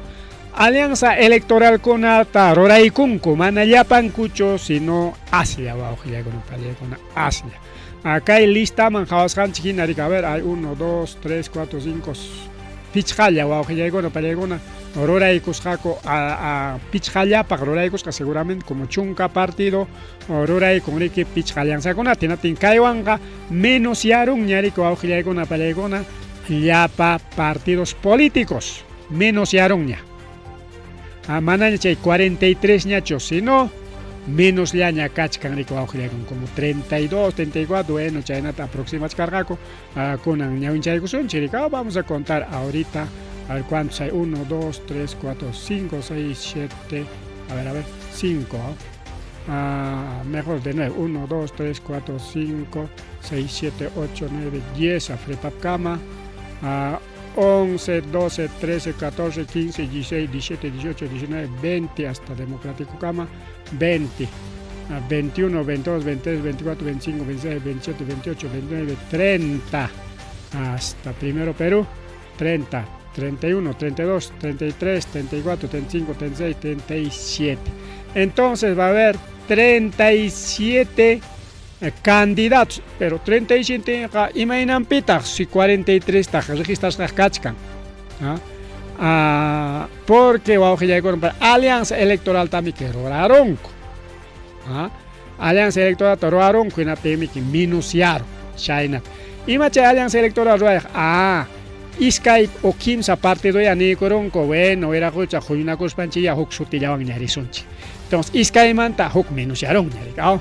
Alianza electoralkunata ruraykunku, mana llapankuchu, sino aslla wawqillaykuna panaykuna, aslla. Kay listaman qhawasqanchik hina rika, a ver, hay 1, 2, 3, 4, 5, Pichqalla wawqillaykuna pallaykuna ruraykusqaku pichqallapaq ruraykusqa seguramente como chunka partido ruraykun riki pichqa alianzakunata hinaptin kaywanqa menos yarunña riki wawqillaykuna pallaykuna llapa partidos políticos menos yarunña. Manaña chay 43 ñachu sino menos llaña kachkan riki wawqillaykuna como 32, 34 bueno chaynata aproximachkarqaku. Kunan ñawinchaykusunchik riki vamos a contar ahorita a ver cuántos hay 1, 2, 3, 4, 5, 6, 7 a ver 5. Mejor de nuevo 1, 2, 3, 4, 5, 6, 7, 8, 9, 10 a Frepapkama, 11, 12, 13, 14, 15, 16, 17, 18, 19, 20 hasta Democrático Kama, 20, 21, 22, 23, 24, 25, 26, 27, 28, 29, 30 hasta Primero Perú, 30, 31, 32, 33, 34, 35, 36, 37. Entonces va a haber 37 candidatos, pero 37 imaynanpitaq si 43 taq registrasqa kachkan. Porque wawqillaykuna para alianza electoral también que ruraronku. Alianza electoral rurarunku hinaptinmi minuciaron chayna. Ima chay alianza electoral ruwayaq? Iskay o kimsa partido ya niykurunku, bueno, wiraqucha huñunakuspanchik ya huk sutillawan ñarisunchik. Entonces, iskaymanta huk minuciaron ñarika,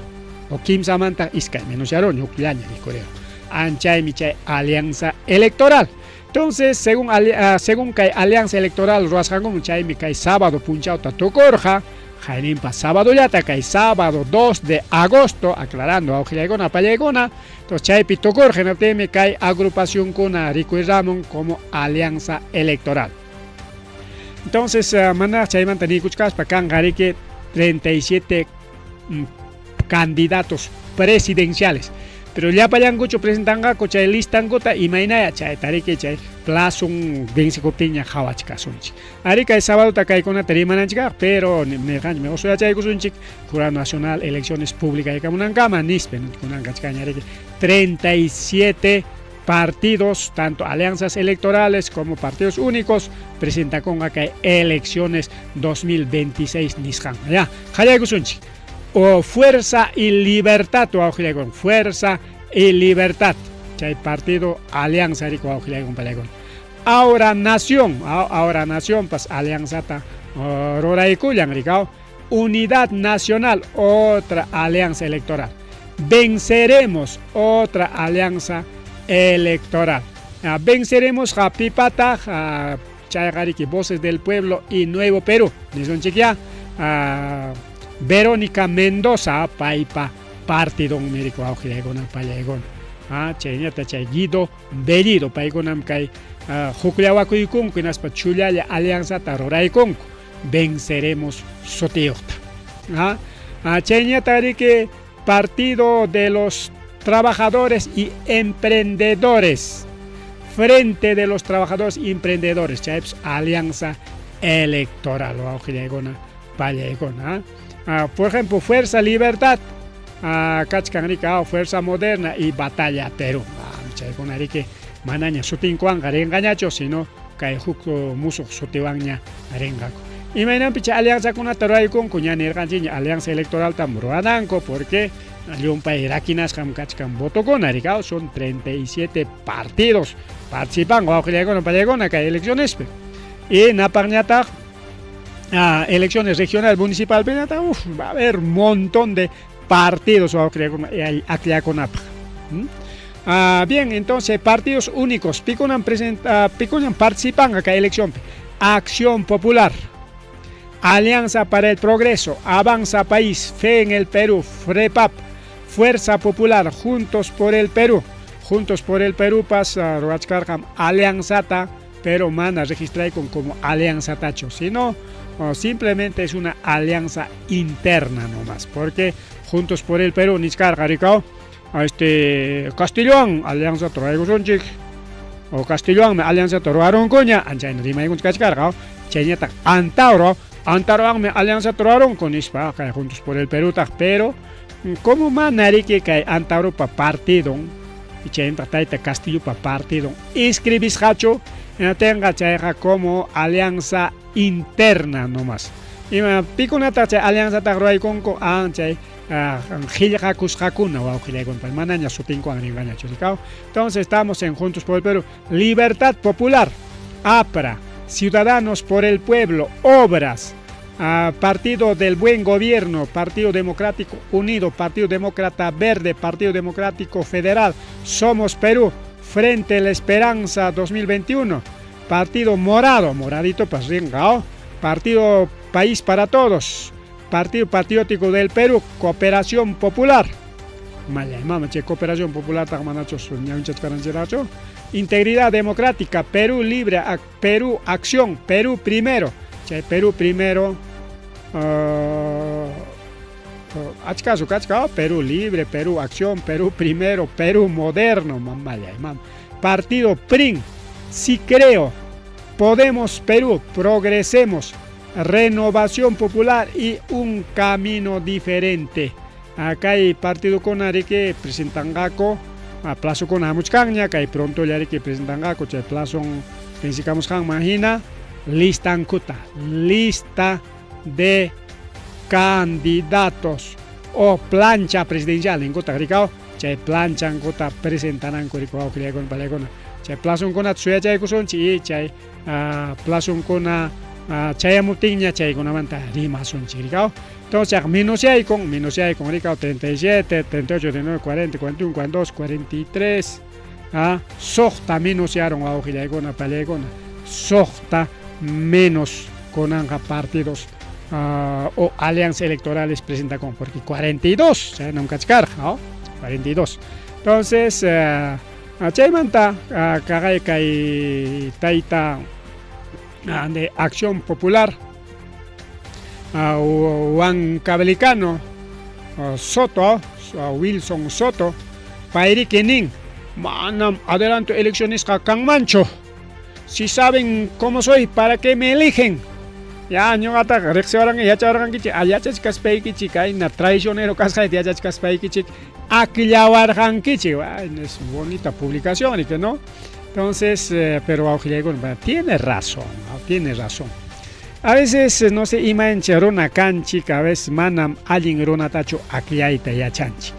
o kimsamanta iskay minuciaron hukllaña rikurero. Anchaymi chay alianza electoral. Entonces, según kay alianza electoral ruwasqankuman chaymi kay sábado punchawta tukurqa, hayninpa sábado llata kay sábado 2 de agosto, aclarando wawqillaykuna apallaykuna, entonces chaypi tukurqa hinaptinmi kay agrupacionkuna rikuy como alianza electoral. Entonces, mana chaymanta niykuchkaspa kanqa riki 37 candidatos presidenciales. Pero llapallankuchu presentanqaku chay listankuta imaynaya chayta riki chay plazon vencikuptinña qhawachkasunchik. Ari kay sabadota kaykunata rimananchikaq, pero nirqanchik usuyachaykusunchik Jurado Nacional Elecciones Públicas yaykamunankama nispa kunan kachkanña riki 37 partidos, tanto alianzas electorales como partidos únicos, presentakunqa kay elecciones 2026 nisqan. Ya, qallaykusunchik. O Fuerza y Libertad, wawqillaykuna, Fuerza y Libertad. Chay partido Alianza riki wawqillaykuna pallaykuna. Ahora Nación, Ahora Nación pas alianzata ruraykullan rikaw. Unidad Nacional, otra alianza electoral. Venceremos, otra alianza electoral. Venceremos Japipata, chayqa riki Voces del Pueblo y Nuevo Perú. Nisunchik ya. Verónica Mendoza, paypa partidon miriku wawqillaykuna pallaykuna. Chayñata chay Guido Bellido paykunam kay hukllawakuykunku hinaspa chullalla alianzata ruraykunku. Venceremos sutiyuqta. Chayñata riki Partido de los Trabajadores y Emprendedores. Frente de los Trabajadores y Emprendedores. Chaypis alianza electoral wawqillaykuna pallaykuna. Por ejemplo, Fuerza Libertad, kachkan riki Fuerza Moderna y Batalla Perú. Chaykuna riki manaña sutinkuwanqa rinqañachu, sino kay huk musuq sutiwanña rinqaku. Imaynanpi chay alianzakunata ruraykunku ña nirqanchikña alianza electoraltam rurananku porque llumpay rakinasqam kachkan votokuna rikaw son 37 partidos participan wawqillaykuna pallaykuna kay eleccionespi. Y napaqñataq elecciones regional municipal uf, va a haber un montón de partidos akllakunapaq. Bien, entonces partidos únicos pikunam pikunam participan kay eleccionpi. Acción Popular, Alianza para el Progreso, Avanza País, Fe en el Perú, FREPAP, Fuerza Popular, Juntos por el Perú. Juntos por el Perú pasa ruwachkarqam alianzata, pero mana registraykun como alianza tacho, sino simplemente es una alianza interna nomás, porque Juntos por el Perú nichkarqa rikaw Castillowan alianza ruraykusunchik o Castillowanmi alianza rurarunkuña anchayna rimaykunchik kachkarqa chayñataq Antauro Antarowanmi alianza rurarunku nispa kay Juntos por el Perú taq, pero como mana riki kay Antauropa partidon chaymantaq tayta Castillopa partidon inscribisqachu Hinaptinqa chayqa como alianza interna nomás. Ima pikunataq chay alianzataq ruwaykunku? An chay qillqakusqakuna wawqillaykuna, manaña sutinkuwan rinqañachu rikaw. Entonces estamos en Juntos por el Perú. Libertad Popular, APRA, Ciudadanos por el Pueblo, Obras, Partido del Buen Gobierno, Partido Democrático Unido, Partido Demócrata Verde, Partido Democrático Federal, Somos Perú, Frente La Esperanza 2021, Partido Morado, Moradito Pasringao, Partido País para Todos, Partido Patriótico del Perú, Cooperación Popular. Maya, mama, che, Cooperación Popular, manacho, Integridad Democrática, Perú Libre, Perú Acción, Perú Primero. Chay Perú Primero, achkasu kachka, Perú Libre, Perú Acción, Perú Primero, Perú Moderno, mamaya, mam. Partido PRIN, Si Creo, Podemos Perú, Progresemos, Renovación Popular y Un Camino Diferente. Acá hay partido con que presentangaco, a plazo con hamuchkanña, kay pronto ya que presentangaco, chay plazo pensicamos imagina, listankuta, lista de candidatos o plancha presidencial ninkuta rikao, chay planchankuta presentananku rikao wawqillaykuna pallaykuna. Chay plazonkunata suyachaykusunchik y chay plazonkuna chayamuptinña chaykunamanta rimasunchik rikao. Entonces menosyaykun, menosyaykun rikao 37, 38, 39, 40, 41, 42, 43, suqta menosyaron wawqillaykuna pallaykuna, suqta menos kunanqa partidos o alianzas electorales presentakun, porque 42, chaynam kachkarqa, ¿no? 42. Entonces, chaymanta kaqay kay tayta de Acción Popular, Huancavelicano Soto, Wilson Soto, payriki nin, manam adelanto eleccionisqa kanmanchu. Si saben cómo soy, ¿para qué me eligen? Ya ñuqataqa riqsiwarqanki, yachawarqankichik, yachachkaspaykichik, kayna traicionero kasqayta yachachkaspaykichik, akllawarqankichik. Bueno, es bonita publicación, ¿y que no? Entonces, pero wawqillaykuna, tiene razón, ¿no? Tiene razón. A veces, no sé, imancha runa kanchik, a veces manam allin runatachu akllayta yachanchik.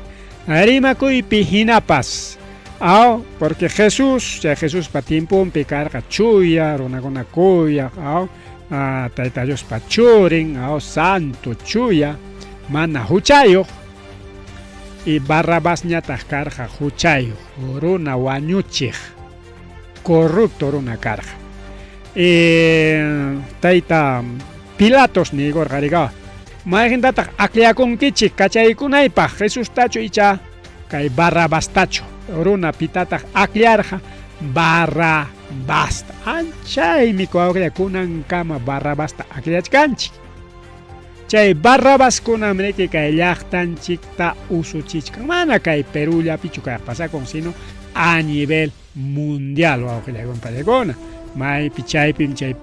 Rimakuypi hinapas, aw, porque Jesús, chay Jesuspa tiemponpi karqa chuya, runakuna kuyaq, aw, Tayta Diospa churin, aw, santo chuya, mana huchayuq. Y Barrabasñataq karqa huchayuq, runa wañuchiq, corrupto runa karqa. Y tayta Pilatos niykurqa rikaw, mayqintataq akllakunkichik kachaykunaypaq, Jesustachu icha kay Barrabastachu? Runa pitataq akllarqa? Barrabasta. Anchaymi wawqilla kunankama Barrabasta akllachkanchik. Chay Barrabaskunam riki kay llaqtanchikta usuchichkan. Mana kay Perú llapichu kay pasakun, sino a nivel mundial, wawqillaykuna pallaykuna. Maypi chaypim chay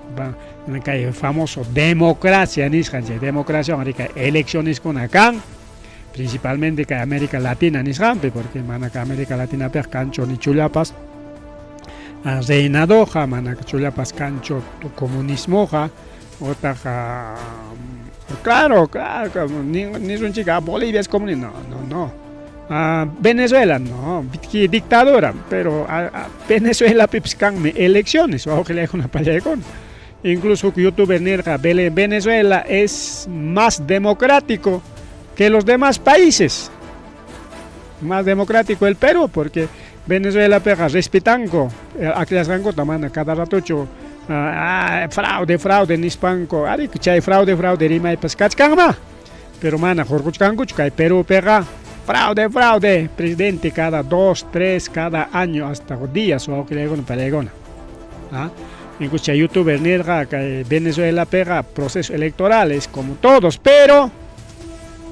kay famoso democracia nisqan, chay democracia riki eleccioneskuna kan, principalmente kay América Latina nisqanpi, porque mana kay América Latinapiqa kanchu ni chullapas reinadoqa, mana chullapas kanchu comunismoqa, otaq claro, claro, nisunchik, Bolivia es comunista, no, no, no. Venezuela, no, dictadura, pero Venezuela pipis kanmi elecciones, wawqillaykuna pallaykuna. Incluso youtuber nirqa, Venezuela es más democrático que los demás países. Más democrático el Perú, porque Venezuela piqa respetanku, akllashqankuta mana cada ratochu fraude, fraude nispanku, ari chay fraude, fraude rimaypas kachkanma, pero mana hurquchkankuchu. Kay Perúpiqa fraude, fraude, presidente cada 2, 3, cada año, hasta días, wawqillaykuna pallaykuna. Incluso chay youtuber nirqa kay Venezuela piqa procesos electorales como todos, pero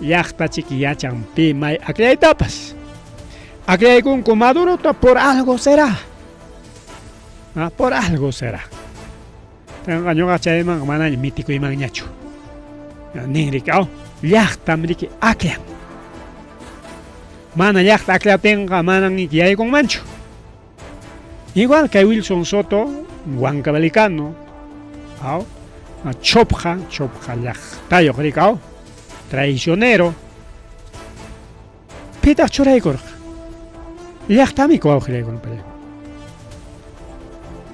llaqtachik yachan pi may akllaytapas. Akllaykunku Madurota, por algo será. Por algo será. Ñuqa chayman manaña mitikuymanñachu. Nin riki, aw, llaqtam riki akllan. Mana llaqta akllaptinqa manan yaykunmanchu. Igual kay Wilson Soto Huancavelicano, aw, Chopqa, Chopqa llaqtayuq riki, aw, traicionero. Pitaq churaykurqa? Llaqtami wawqillaykuna pallaykuna.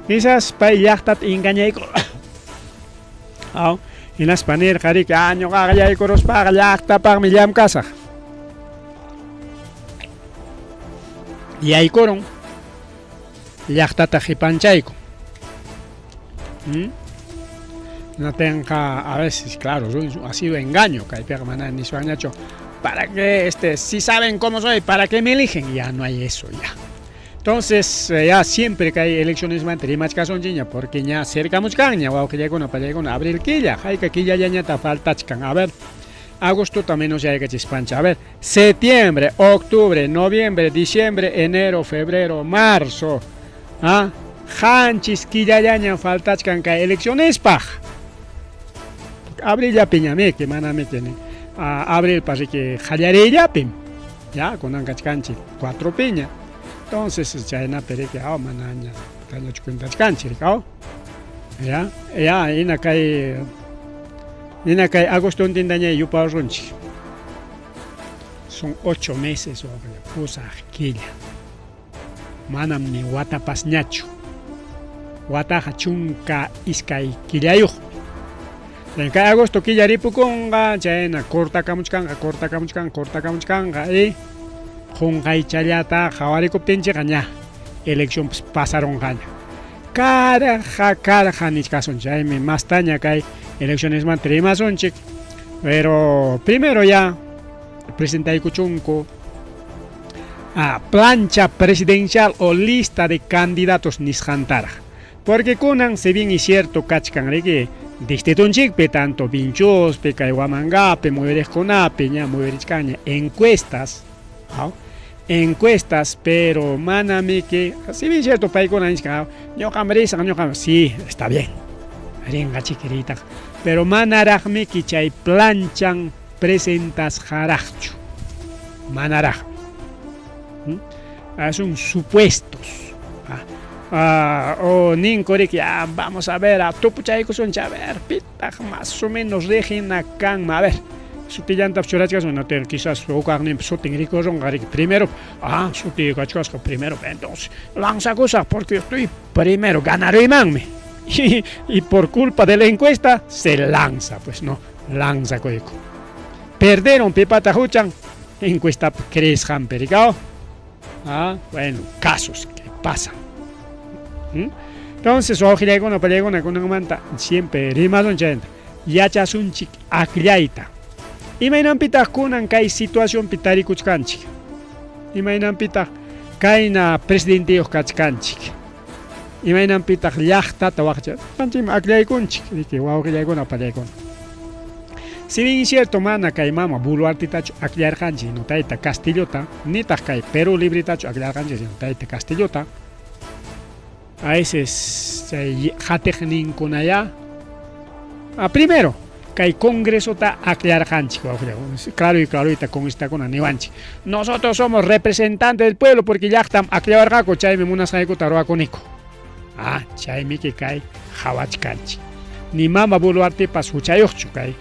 Quizás pay llaqtata engañaykurqa. Aw, hinaspa nirqa riki, ah, ñuqaqa yaykuruspaqa llaqtapaqmi llamkasaq. Yaykurun llaqtata qipanchayku. ¿Mm? Natenqa a veces, claro, ha sido engaño, kaypiqa mana niswanñachu, ¿para qué? Si saben cómo soy, ¿para qué me eligen? Ya no hay eso, ya. Entonces, ya siempre que hay elecciones manta rimachkasunchikña, porque ña cercamuchkanña, wawqillaykuna, pallaykuna, abril killa, hayka killallañata faltachkan, a ver, agostota menos yaykachispancha, a ver, septiembre, octubre, noviembre, diciembre, enero, febrero, marzo, ¿ah? Qanchis killallaña faltachkan kay eleccionespaq. Abrillapiñamiki, manamiki, abrilpa riki qallariyllapim, ya, kunan kachkanchik cuatro piña. Entonces, chaynapi riki, aw, manaña tañachu cuentachkanchik, riki, aw. Ya, ya, hina kay, hina kay agostontintaña yuparunchik. Son 8 meses, pusaq killa. Manam ni watapasñachu. Wataqa 12 killayuqmi. Kay agosto killa ripukunqa, chayna cortakamuchkanqa, cortakamuchkanqa, cortakamuchkanqa, y qunqaychallata qhawarikuptinchikqa ña eleccionpas pasarunqaña. Karqa, karqa nichkasun, chaymi mastaña kay eleccionesmanta rimasunchik, pero primero ya presentaykuchunku plancha presidencial o lista de candidatos nisqantaraq. Porque kunan, si bien es cierto, kachkan riki distritunchikpi, tanto Vinchuspi, kay Huamangapi, muyuriqkunapi, ña muyurichkanña encuestas, ¿no? Encuestas, pero manamiki, si bien es cierto, paykuna nichkan, ñuqam risaq, ñuqam, sí, está bien, rinqa chiki riytaqa, pero manaraqmiki chay planchan presentasqaraqchu, manaraqmi. Son supuestos. O ninku riki, vamos a ver, tupuchaykusunchik, a ver, pitaq más o menos riqina kanman, a ver, sutillantapas churachkasun, no te, quizás hukaqninpas sutin rikurunqa riki, primero, sutiy kachkasqa primero, entonces lanzakusaq porque estoy primero, ganaruymanmi. Y por culpa de la encuesta se lanza, pues no, lanzakuyku. Perdieron pipata huchan, encuesta creesqanpi, rikao. Bueno, casos que pasan. Entonces, wawqillaykuna, pallaykuna, kunanmanta siempre rimasun chayta. Yachasunchik akllayta. Imaynanpitaq kunan kay situacionpi tarikuchkanchik? Imaynanpitaq kayna presidenteyuq kachkanchik? Imaynanpitaq llaqtata waqcha? Panchikmi akllaykunchik, riki, wawqillaykuna, pallaykuna. Si bien es cierto, mana kay mama Boluartetachu akllarqanchik, no tayta Castillota, nitaq kay Perú Libretachu akllarqanchik, no tayta Castillota. A veces chay qatiqninkunaya, primero, kay congresota akllarqanchik, claro y claroita congresistakuna niwanchik. Nosotros somos representantes del pueblo porque llaqtam akllawarqaku, chaymi munasqaykuta ruwakuniku. Chaymi kay qhawachkanchik. Ni mama Boluartepas huchayuqchu kay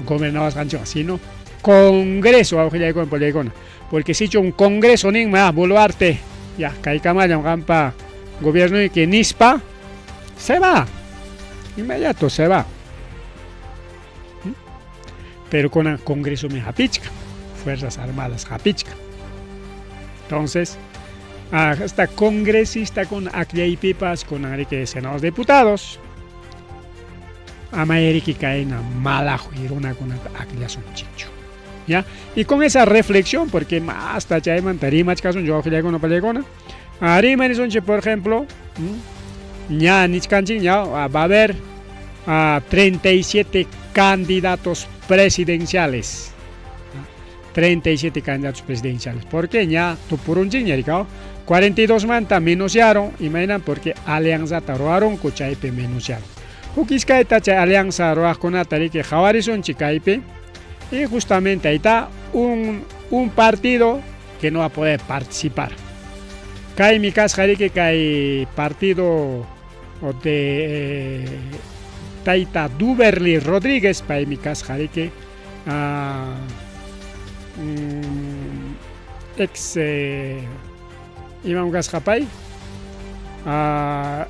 gobernawasqanchikqa, sino congreso wawqillaykuna, pallaykuna. Porque sichu un congreso ninma, Boluarte, ya kaykamallam qampa gobiernoyki nispa, se va. Inmediato se va. Pero con el Congreso me hapichka, Fuerzas Armadas hapichka. Entonces, hasta congresista con akllaypipas, con Enrique senadores diputados, amayeriki kayna malajuy runakunata akllasunchikchu. ¿Ya? Y con esa reflexión, porque hasta chaymanta rimachkasun wawqillaykuna, pallaykuna, rimarisunchik, por ejemplo, ña nichkanchik, ña va a haber 37 candidatos presidenciales. 37 candidatos presidenciales. ¿Por qué? Ña tupurunchikña, rikao. 42 manta menosyaron, imaynan porque alianzata ruwarunku chaypi menosyaron. Huk iskayta chay alianza ruwaqkunata riki qhawarisunchik kaypi. Y justamente ahí está un partido que no va a poder participar. Kaymi kasqa riki kay partido de tayta Duberly Rodríguez, paymi kasqa riki ex imam kasqa pay?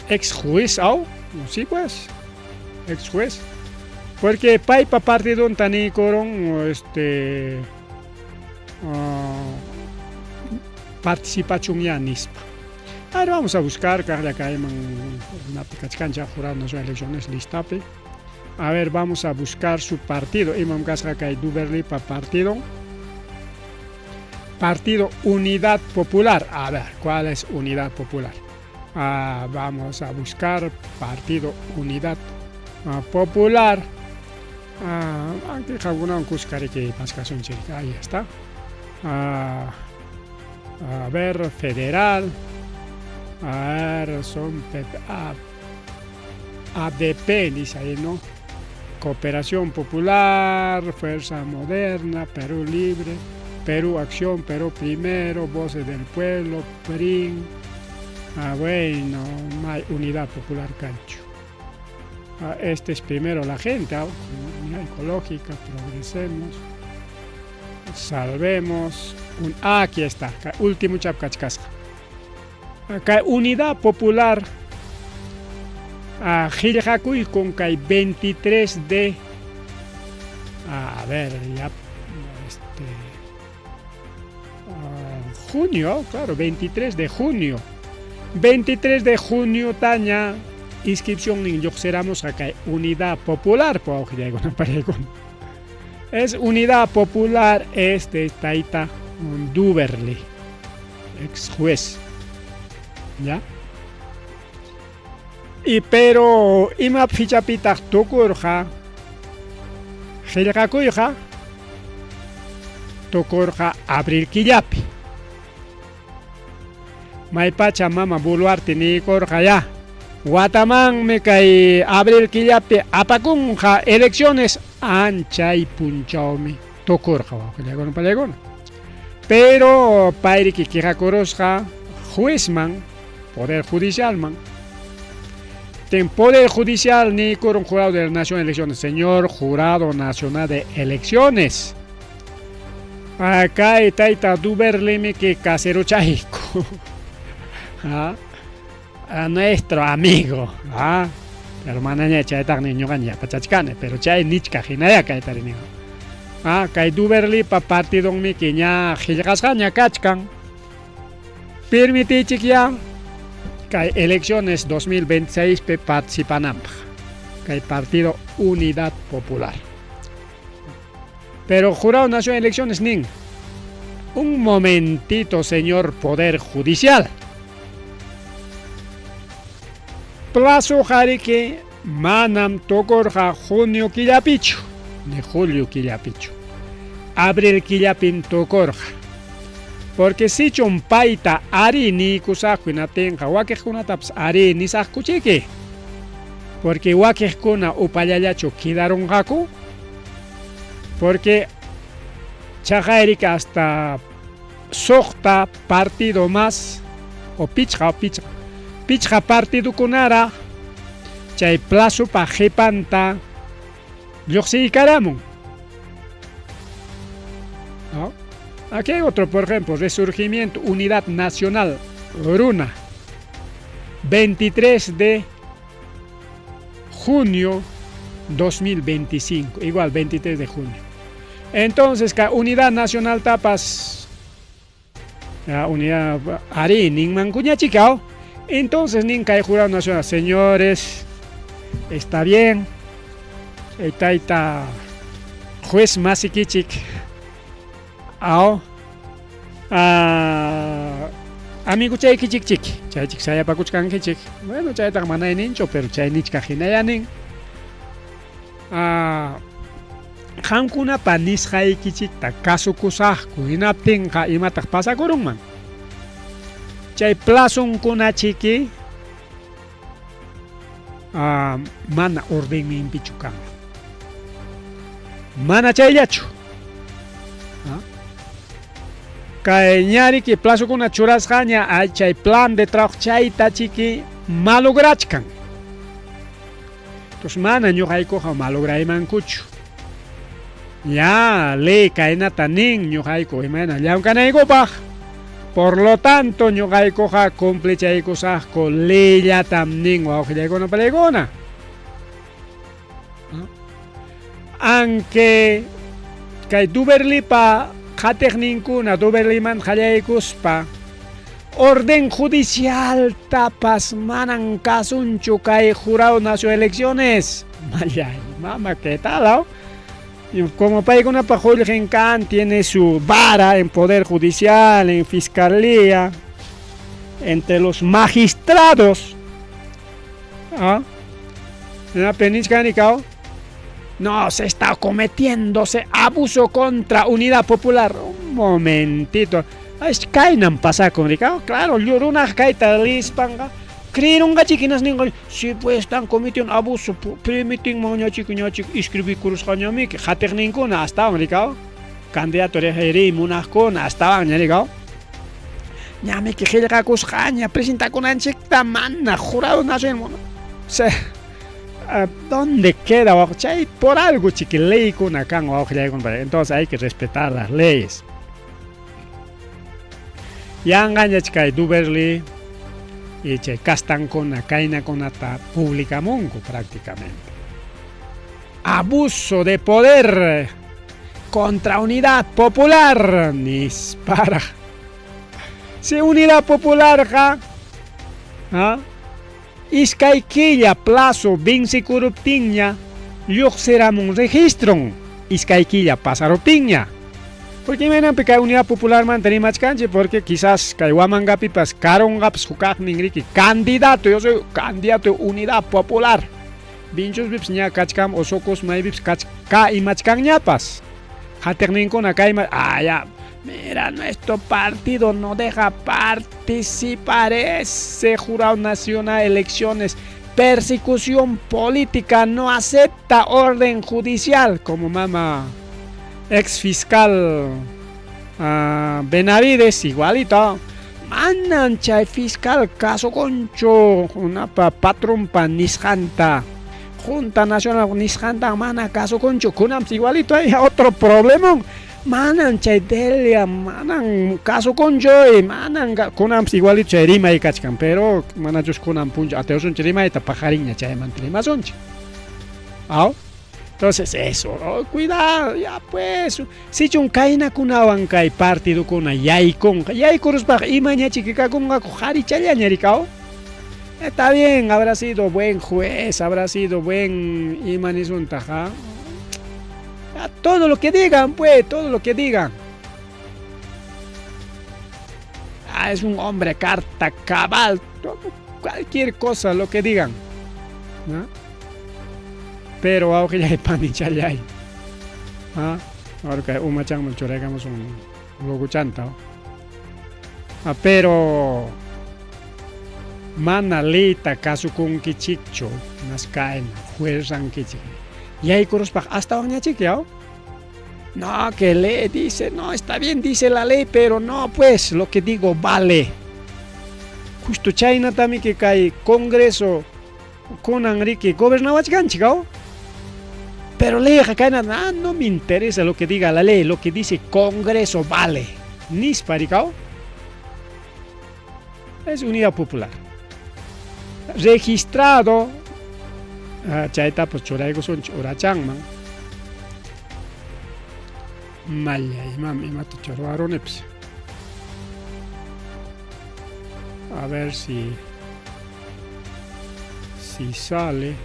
Ex juez aw, sí pues, ex juez. Porque paypa partidonta niykurun este participachunyá nispa. A ver, vamos a buscar kaqlla kayman imapi kachkanchik Jurado Nacional de Elecciones listapi. A ver, vamos a buscar su partido. Imam kasqa kay Duberlipa partido. Partido Unidad Popular. A ver, ¿cuál es Unidad Popular? Ah, vamos a buscar Partido Unidad Popular. Ah, aunque qamkunawan kuska riki maskasunchik. Ahí está. Ah, a ver, federal. A ver, son ADP, dice ahí, ¿no? Cooperación Popular, Fuerza Moderna, Perú Libre, Perú Acción, Perú Primero, Voces del Pueblo, PRIN. Ah, bueno, no hay Unidad Popular Cancho. Ah, este es primero la gente, ¿ah? Unidad Ecológica, Progresemos, Salvemos. Aquí está, último chapkachkasqa. Acá Unidad Popular qillqakuykun kay 23 de, a ver, ya, junio, claro, 23 de junio. 23 de junio taña inscripción lluqsiramos acá Unidad Popular, es Unidad Popular este tayta Duberly, ex juez. ¿Ya? Y pero ima fichapitaq tukurqa qillqakuyqa tukurqa abril killapi. Maypacha mama Boluarte niykurqa ya watamanmi kay abril killapi apakunqa elecciones anchay punchawmi tukurqa wawqillaykuna pallaykuna. Pero payriki quejakurusqa juezman, Poder Judicialman. Ten Poder Judicial niykurun Jurado de la Nación de Elecciones, señor Jurado Nacional de Elecciones. Acá tayta Duberlimi que caserochayku. ¿Ah? A nuestro amigo. ¿Ah? Pero manaña chaytaqni ñuqaña yapachachkani, pero chay nichkaq hinaya kayta rini. Ah, kay Duberlipa partidonmiki ña qillqasqaña kachkan. Permitichik ya kay elecciones 2026 pe participananpaq. Kay partido Unidad Popular. Pero Jurado Nacional de Elecciones nin, un momentito, señor Poder Judicial. Plazo qariki manam tukurqa junio killapichu, ni julio killapichu. Abril killapin tukurqa. Porque sichum payta ari niykusaqku hinaptinqa wakiqkunatapas ari nisaqkuchiki. Porque wakiqkuna upallallachu quedarunqaku. Porque chaqayrika hasta suqta partido más o pichqa o pichqa pichqa partidokunara chay plazopa qhipanta lluqsiykaramun. ¿No? Aquí hay otro, por ejemplo, Resurgimiento, Unidad Nacional, Runa, 23 de junio 2025, igual 23 de junio. Entonces, Unidad Nacional tapas, Unidad Ari, ninmankuñachikao. Entonces, nin kay Jurado Nacional, señores, está bien, tayta juez masikichik, ao, amigo chaykichik chik, chaychik sayapakuchkankichik. Bueno, chaytaqa manay ninchu, pero chay nichkaq hinaya nin. Qamkunapa nisqaykichikta kasukusaqku hinaptinqa imataq pasakurunman. Chay plazonkunachiki mana ordenninpichu kanman. Mana chayllachu. Kay ñariki plazokuna churasqaña chay plan de trabajo chayta chiki malograchkan. Entonces mana ñuqaykuqa malograymankuchu. Ya, ley kaynata nin ñuqayku imayna llamk'anaykupaq. Por lo tanto, ñuqaykuqa cumplichaykusaqku leyllatam nin wawqillaykuna palaykuna. Aunque kay Duberlipa qatiqninkuna Duberliman qallaykuspa orden judicialtapas manan kasunchu kay jurado nacional elecciones. Mallay, mama, ¿qué tal? Como paykunapa qullqin kan, tiene su vara en poder judicial, en fiscalía, entre los magistrados. ¿Ah? No, se está cometiéndose abuso contra Unidad Popular. Un momentito. Kaynan pasakun, rikaw. Claro, runaq kayta lispanqa creeronqachik hinasninqa si pues están cometiendo abuso, permitinman ñachik ñachik escribikurusqañamiki qatiqninkuna astawan, rikaw. Candidato riy munaqkuna astawan ña, rikaw. Ñamiki qillqakusqaña presentakunanchikta mana jurado nacional. O ¿dónde queda? Chay por algo chiki leykuna kan wawqillaykuna. Entonces hay que respetar las leyes. Yanqañach kay Duberli y chay kastankuna kaynakunata publicamunku prácticamente. Abuso de poder contra Unidad Popular nispara. Si Unidad Popularqa ¿ah? Iskay killa plazo vencikuruptinña lluqsiramun registron, iskay killa pasaruptinña. Porque imaynanpi kay Unidad Popularmanta rimachkanchik, porque quizás kay Huamangapipas karunqapas hukaqnin riki candidato, yo soy candidato de Unidad Popular. Vinchuspipas ña kachkan o Socos maypipas kachka imachkanñapas. Qatiqninkuna kayma, ah ya, mira, nuestro partido no deja participar ese jurado nacional elecciones, persecución política, no acepta orden judicial, como mama ex fiscal Benavides, igualito. Manan chay fiscal kasukunchu unapa patronpa nisqanta. Junta Nacional nisqanta mana kasukunchu, kunanpas igualito hay otro problemón. Manan chay Delia, manan kasukunchu, manan kunanpas igualito chay rimay kachkan, pero manachus kunan puncha atiwasunchik rimayta paqarinña chaymanta rimasunchik. Aw? Entonces eso, oh, cuidado, ya pues, sichun kaynakunawan kay partidukuna yaykunqa, yaykuruspaqa imañachiki kakunqaku qharichallaña rikaw. Está bien, habrá sido buen juez, habrá sido buen ima nisuntaq, ¿ah? Todo lo que digan, pues, todo lo que digan. Ah, es un hombre carta cabal, todo, cualquier cosa lo que digan, ¿no? Pero wawqillay panichallay, ¿ah? Ahora kay umachanman churaykamusun logochanta. Ah, pero mana leyta kasukunkichikchu, mas kayna fuerzankichik. Yaykuruspaq astawanñachik, ¿ya? No, que ley dice, no, está bien, dice la ley, pero no, pues, lo que digo vale. Justo chaynatamiki kay Congreso kunan riki gobernawachkanchik, ¿no? Pero leyqa kayna, ah, no me interesa lo que diga la ley, lo que dice Congreso vale. Nispa, rikaw. Es Unidad Popular. Registrado, chayta pues churaykusunchik urachanman. Malla, imam imata churwarunipis. A ver si sale.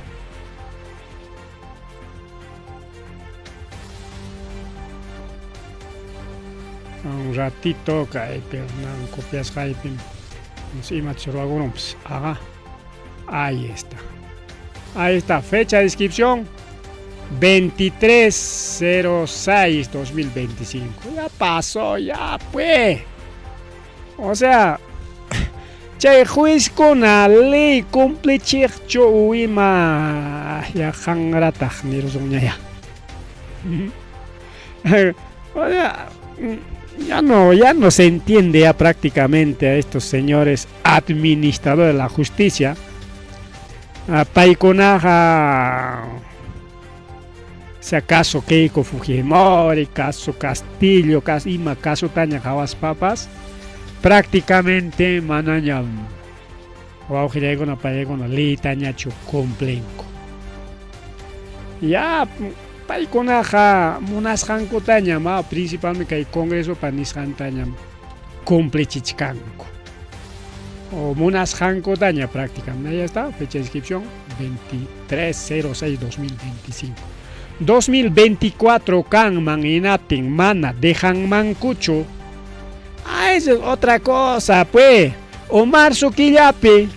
Un ratito kaypi nan copiasqaypi ima churwakununpas. Ajá. Ahí está. Ahí está, fecha de inscripción 23/06/2025. Ya pasó, ya pues. O sea, chay juezkuna ley cumplichiqchu ima ya qanrataq nirusunña ya. O sea, ya no se entiende ya prácticamente a estos señores administradores de la justicia. Paykunaqa sea caso Keiko Fujimori, caso Castillo, caso, ima casotaña qhawaspapas prácticamente manañam wawqillaykuna paykuna leytañachu cumplinku. Ya paykunaqa munasqankutañam, principalmente kay Congresopa nisqantañam cumplichichkanku. O munasqankutaña prácticamente. Ahí está, fecha de inscripción 23-06-2025. 2024 kanman hinaptin mana dejanmankuchu. Ah, esa es otra cosa, pues. O marzo killapi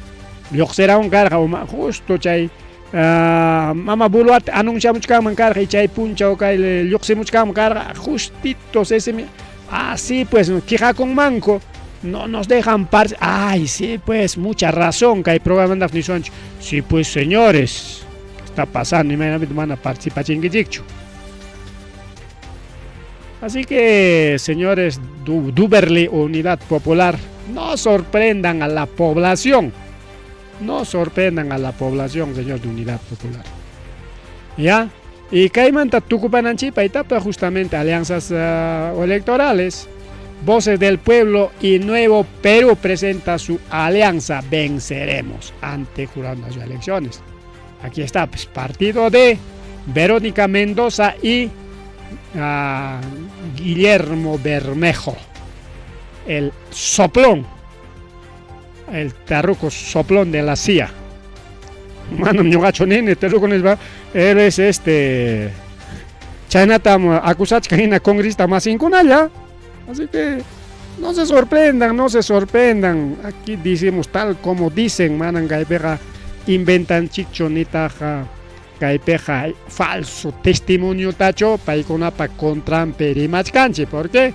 lluqsirawan karqa justo chay mama Boluarte anunciamuchkanman karqa y chay punchaw kay lluqsimuchkanman karqa justito ese. Ah, sí, pues quejakunmanku, no nos dejan par. Ay, sí, pues mucha razón kay programa nisuanchu. Sí, pues señores, ¿qué está pasando? Imaynapitaq mana participachinkichikchu. Así que, señores Duberlí Unidad Popular, no sorprendan a la población. No sorprendan a la población, señor de Unidad Popular. ¿Ya? Y kaymanta tukupananchikpa etapa justamente alianzas electorales. Voces del Pueblo y Nuevo Perú presenta su alianza Venceremos ante jurado las elecciones. Aquí está, pues, partido de Verónica Mendoza y Guillermo Bermejo, el soplón, el terruco soplón de la CIA. Manam ñuqachu nini, terruco nispa, él es este chaynatam acusachkan hina congresista masinkunalla. Así que no se sorprendan, no se sorprendan. Aquí decimos tal como dicen, manan kaypiqa inventanchikchu nitaq kaypiqa falso testimoniotachu paykunapa contranpi rimachkanchik. Porque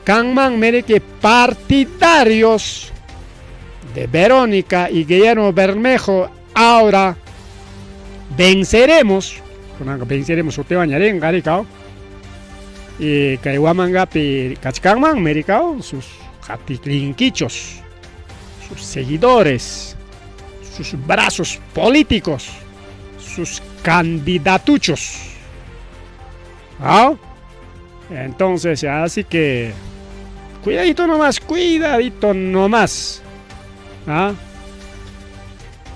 kanmanmi riki partidarios de Verónica y Guillermo Bermejo. Ahora venceremos, venceremos sutiwan rinqa rikaw. Y kay Huamangapi kachkanmanmi rikaw sus qatiklinkichos, sus seguidores, sus brazos políticos, sus candidatuchos. ¿Ah? Entonces, así que cuidadito nomás, cuidadito nomás. ¿Ah?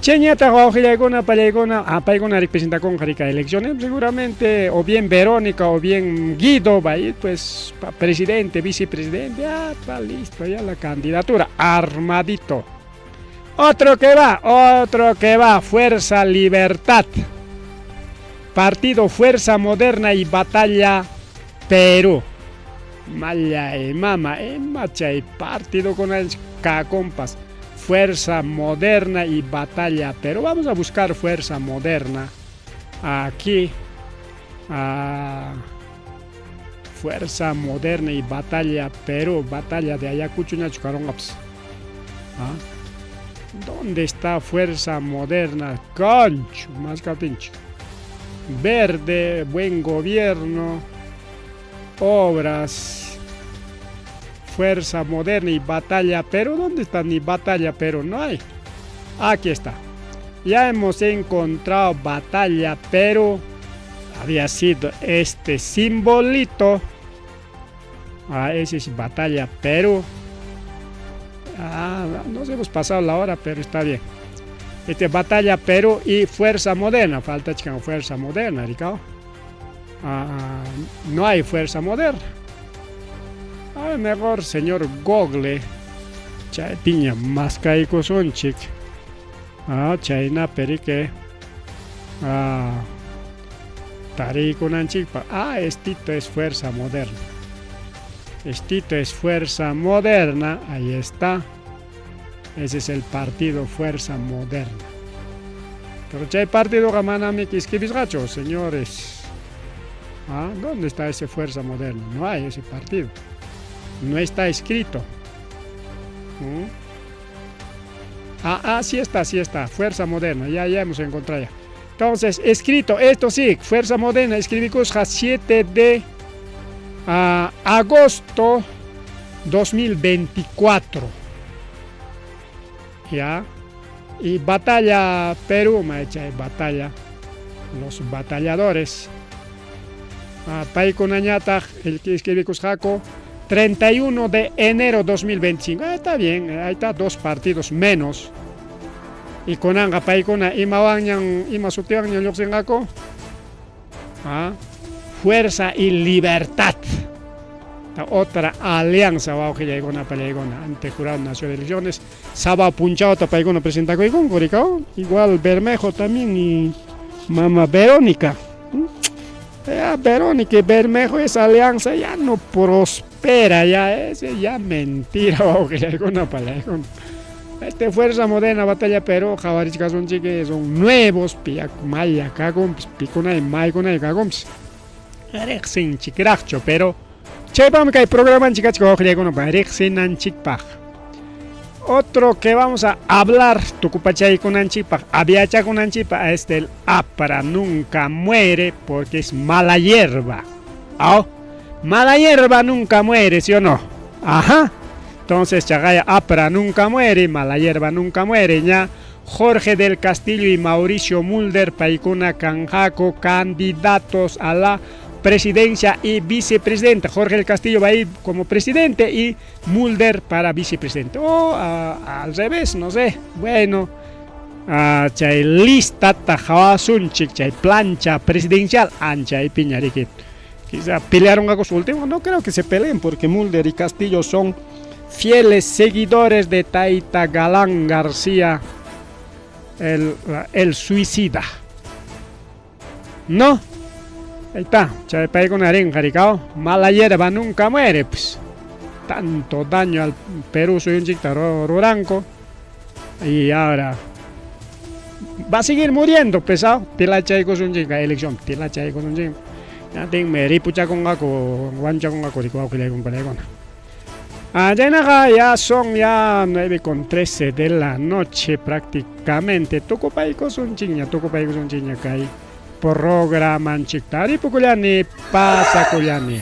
Chayñataq wawqillaykuna pallaykuna, paykuna representakunqa rika elecciones, seguramente o bien Verónica o bien Guido va a ir pues pa presidente, vicepresidente, ah, está listo ya la candidatura, armadito. Otro que va, Fuerza Libertad. Partido Fuerza Moderna y Batalla Perú. Malla y mama, chay partido con el compas. Fuerza Moderna y Batalla Perú. Vamos a buscar Fuerza Moderna aquí. Fuerza Moderna y Batalla Perú. Batalla de Ayacucho, ¿Ah? ¿Dónde está Fuerza Moderna? Concho, más capincho. Verde, buen gobierno, obras, Fuerza Moderna y Batalla Perú. ¿Dónde está ni Batalla Perú? No hay. Aquí está. Ya hemos encontrado Batalla Perú. Había sido este simbolito. Ah, ese es Batalla Perú. Ah, nos hemos pasado la hora, pero está bien. Este Batalla Perú y Fuerza Moderna. Falta chica Fuerza Moderna, Ricardo. Ah, no hay Fuerza Moderna. Ah, mejor señor Google. Chaypiña maskaykusunchik. Ah, chaynapi riki. Ah, tariykunanchikpaq. Ah, estito es Fuerza Moderna. Estito es Fuerza Moderna. Ahí está. Ese es el partido Fuerza Moderna. Pero chay partido manami escribisqachu, señores. ¿Ah? ¿Dónde está ese Fuerza Moderna? No hay ese partido. No está escrito. ¿Mm? Ah, ah, sí está, sí está. Fuerza Moderna. Ya, ya hemos encontrado ya. Entonces, escrito, esto sí, Fuerza Moderna, escribí 7 de agosto 2024. ¿Ya? Y Batalla Perú, chay Batalla, los batalladores. Ah, paykunañataq escribikusqaku 31 de enero 2025. Ah, está bien, ahí está dos partidos menos. Y kunanqa paykuna imawanñan ima sutiwanñan lluqsinqaku? Ah, Fuerza y Libertad. Otra alianza wawqillaykuna pallaykuna ante Jurado Nacional de Elecciones. Sábado punchawta paykuna presentakuykunku rikaw. Igual Bermejo también y Mama Verónica. Ya Verónica y Bermejo esa alianza ya no prospera, ya es ya mentira wawqillaykuna pallaykuna. Este Fuerza Moderna Batalla Perú qhawarichkasunchik son nuevos maya kakunpis pikunay maykunay kakunpis riqsinchikraqchu pero chaypaqmi kay programanchik kachka wawqillaykuna riqsinanchikpaq. Otro que vamos a hablar tukupachaykunanchikpaq aviachakunanchikpaq este el APRA nunca muere porque es mala hierba. ¿Ah? Mala hierba nunca muere, ¿sí o no? Ajá. Entonces, chagaya APRA nunca muere, mala hierba nunca muere, ya. Jorge del Castillo y Mauricio Mulder, paykuna kanqaku, candidatos a la presidencia y vicepresidente. Jorge del Castillo va a ir como presidente y Mulder para vicepresidente. O al revés, no sé. Bueno, chay listata qawasunchik, chay plancha presidencial, anchaypiña riki. Quizá pelearon a su último, no creo que se peleen porque Mulder y Castillo son fieles seguidores de Taita Galán García, el suicida. No, ahí está, chay paykuna rinqa rikaw, mala hierba nunca muere, pues. Tanto daño al Perú suyunchikta ruranku y ahora va a seguir muriendo pesado. Tilachaykusunchik elección, tilachaykusunchik. Ya tinmi ripuchakunqaku, wanchakunqaku wawqillaykuna palaykuna. Ah, ya son ya 9:13 de la noche prácticamente. Tukupaykusunchikña, tukupaykusunchikña kay programanchikta. Ripukullani, pasakullani.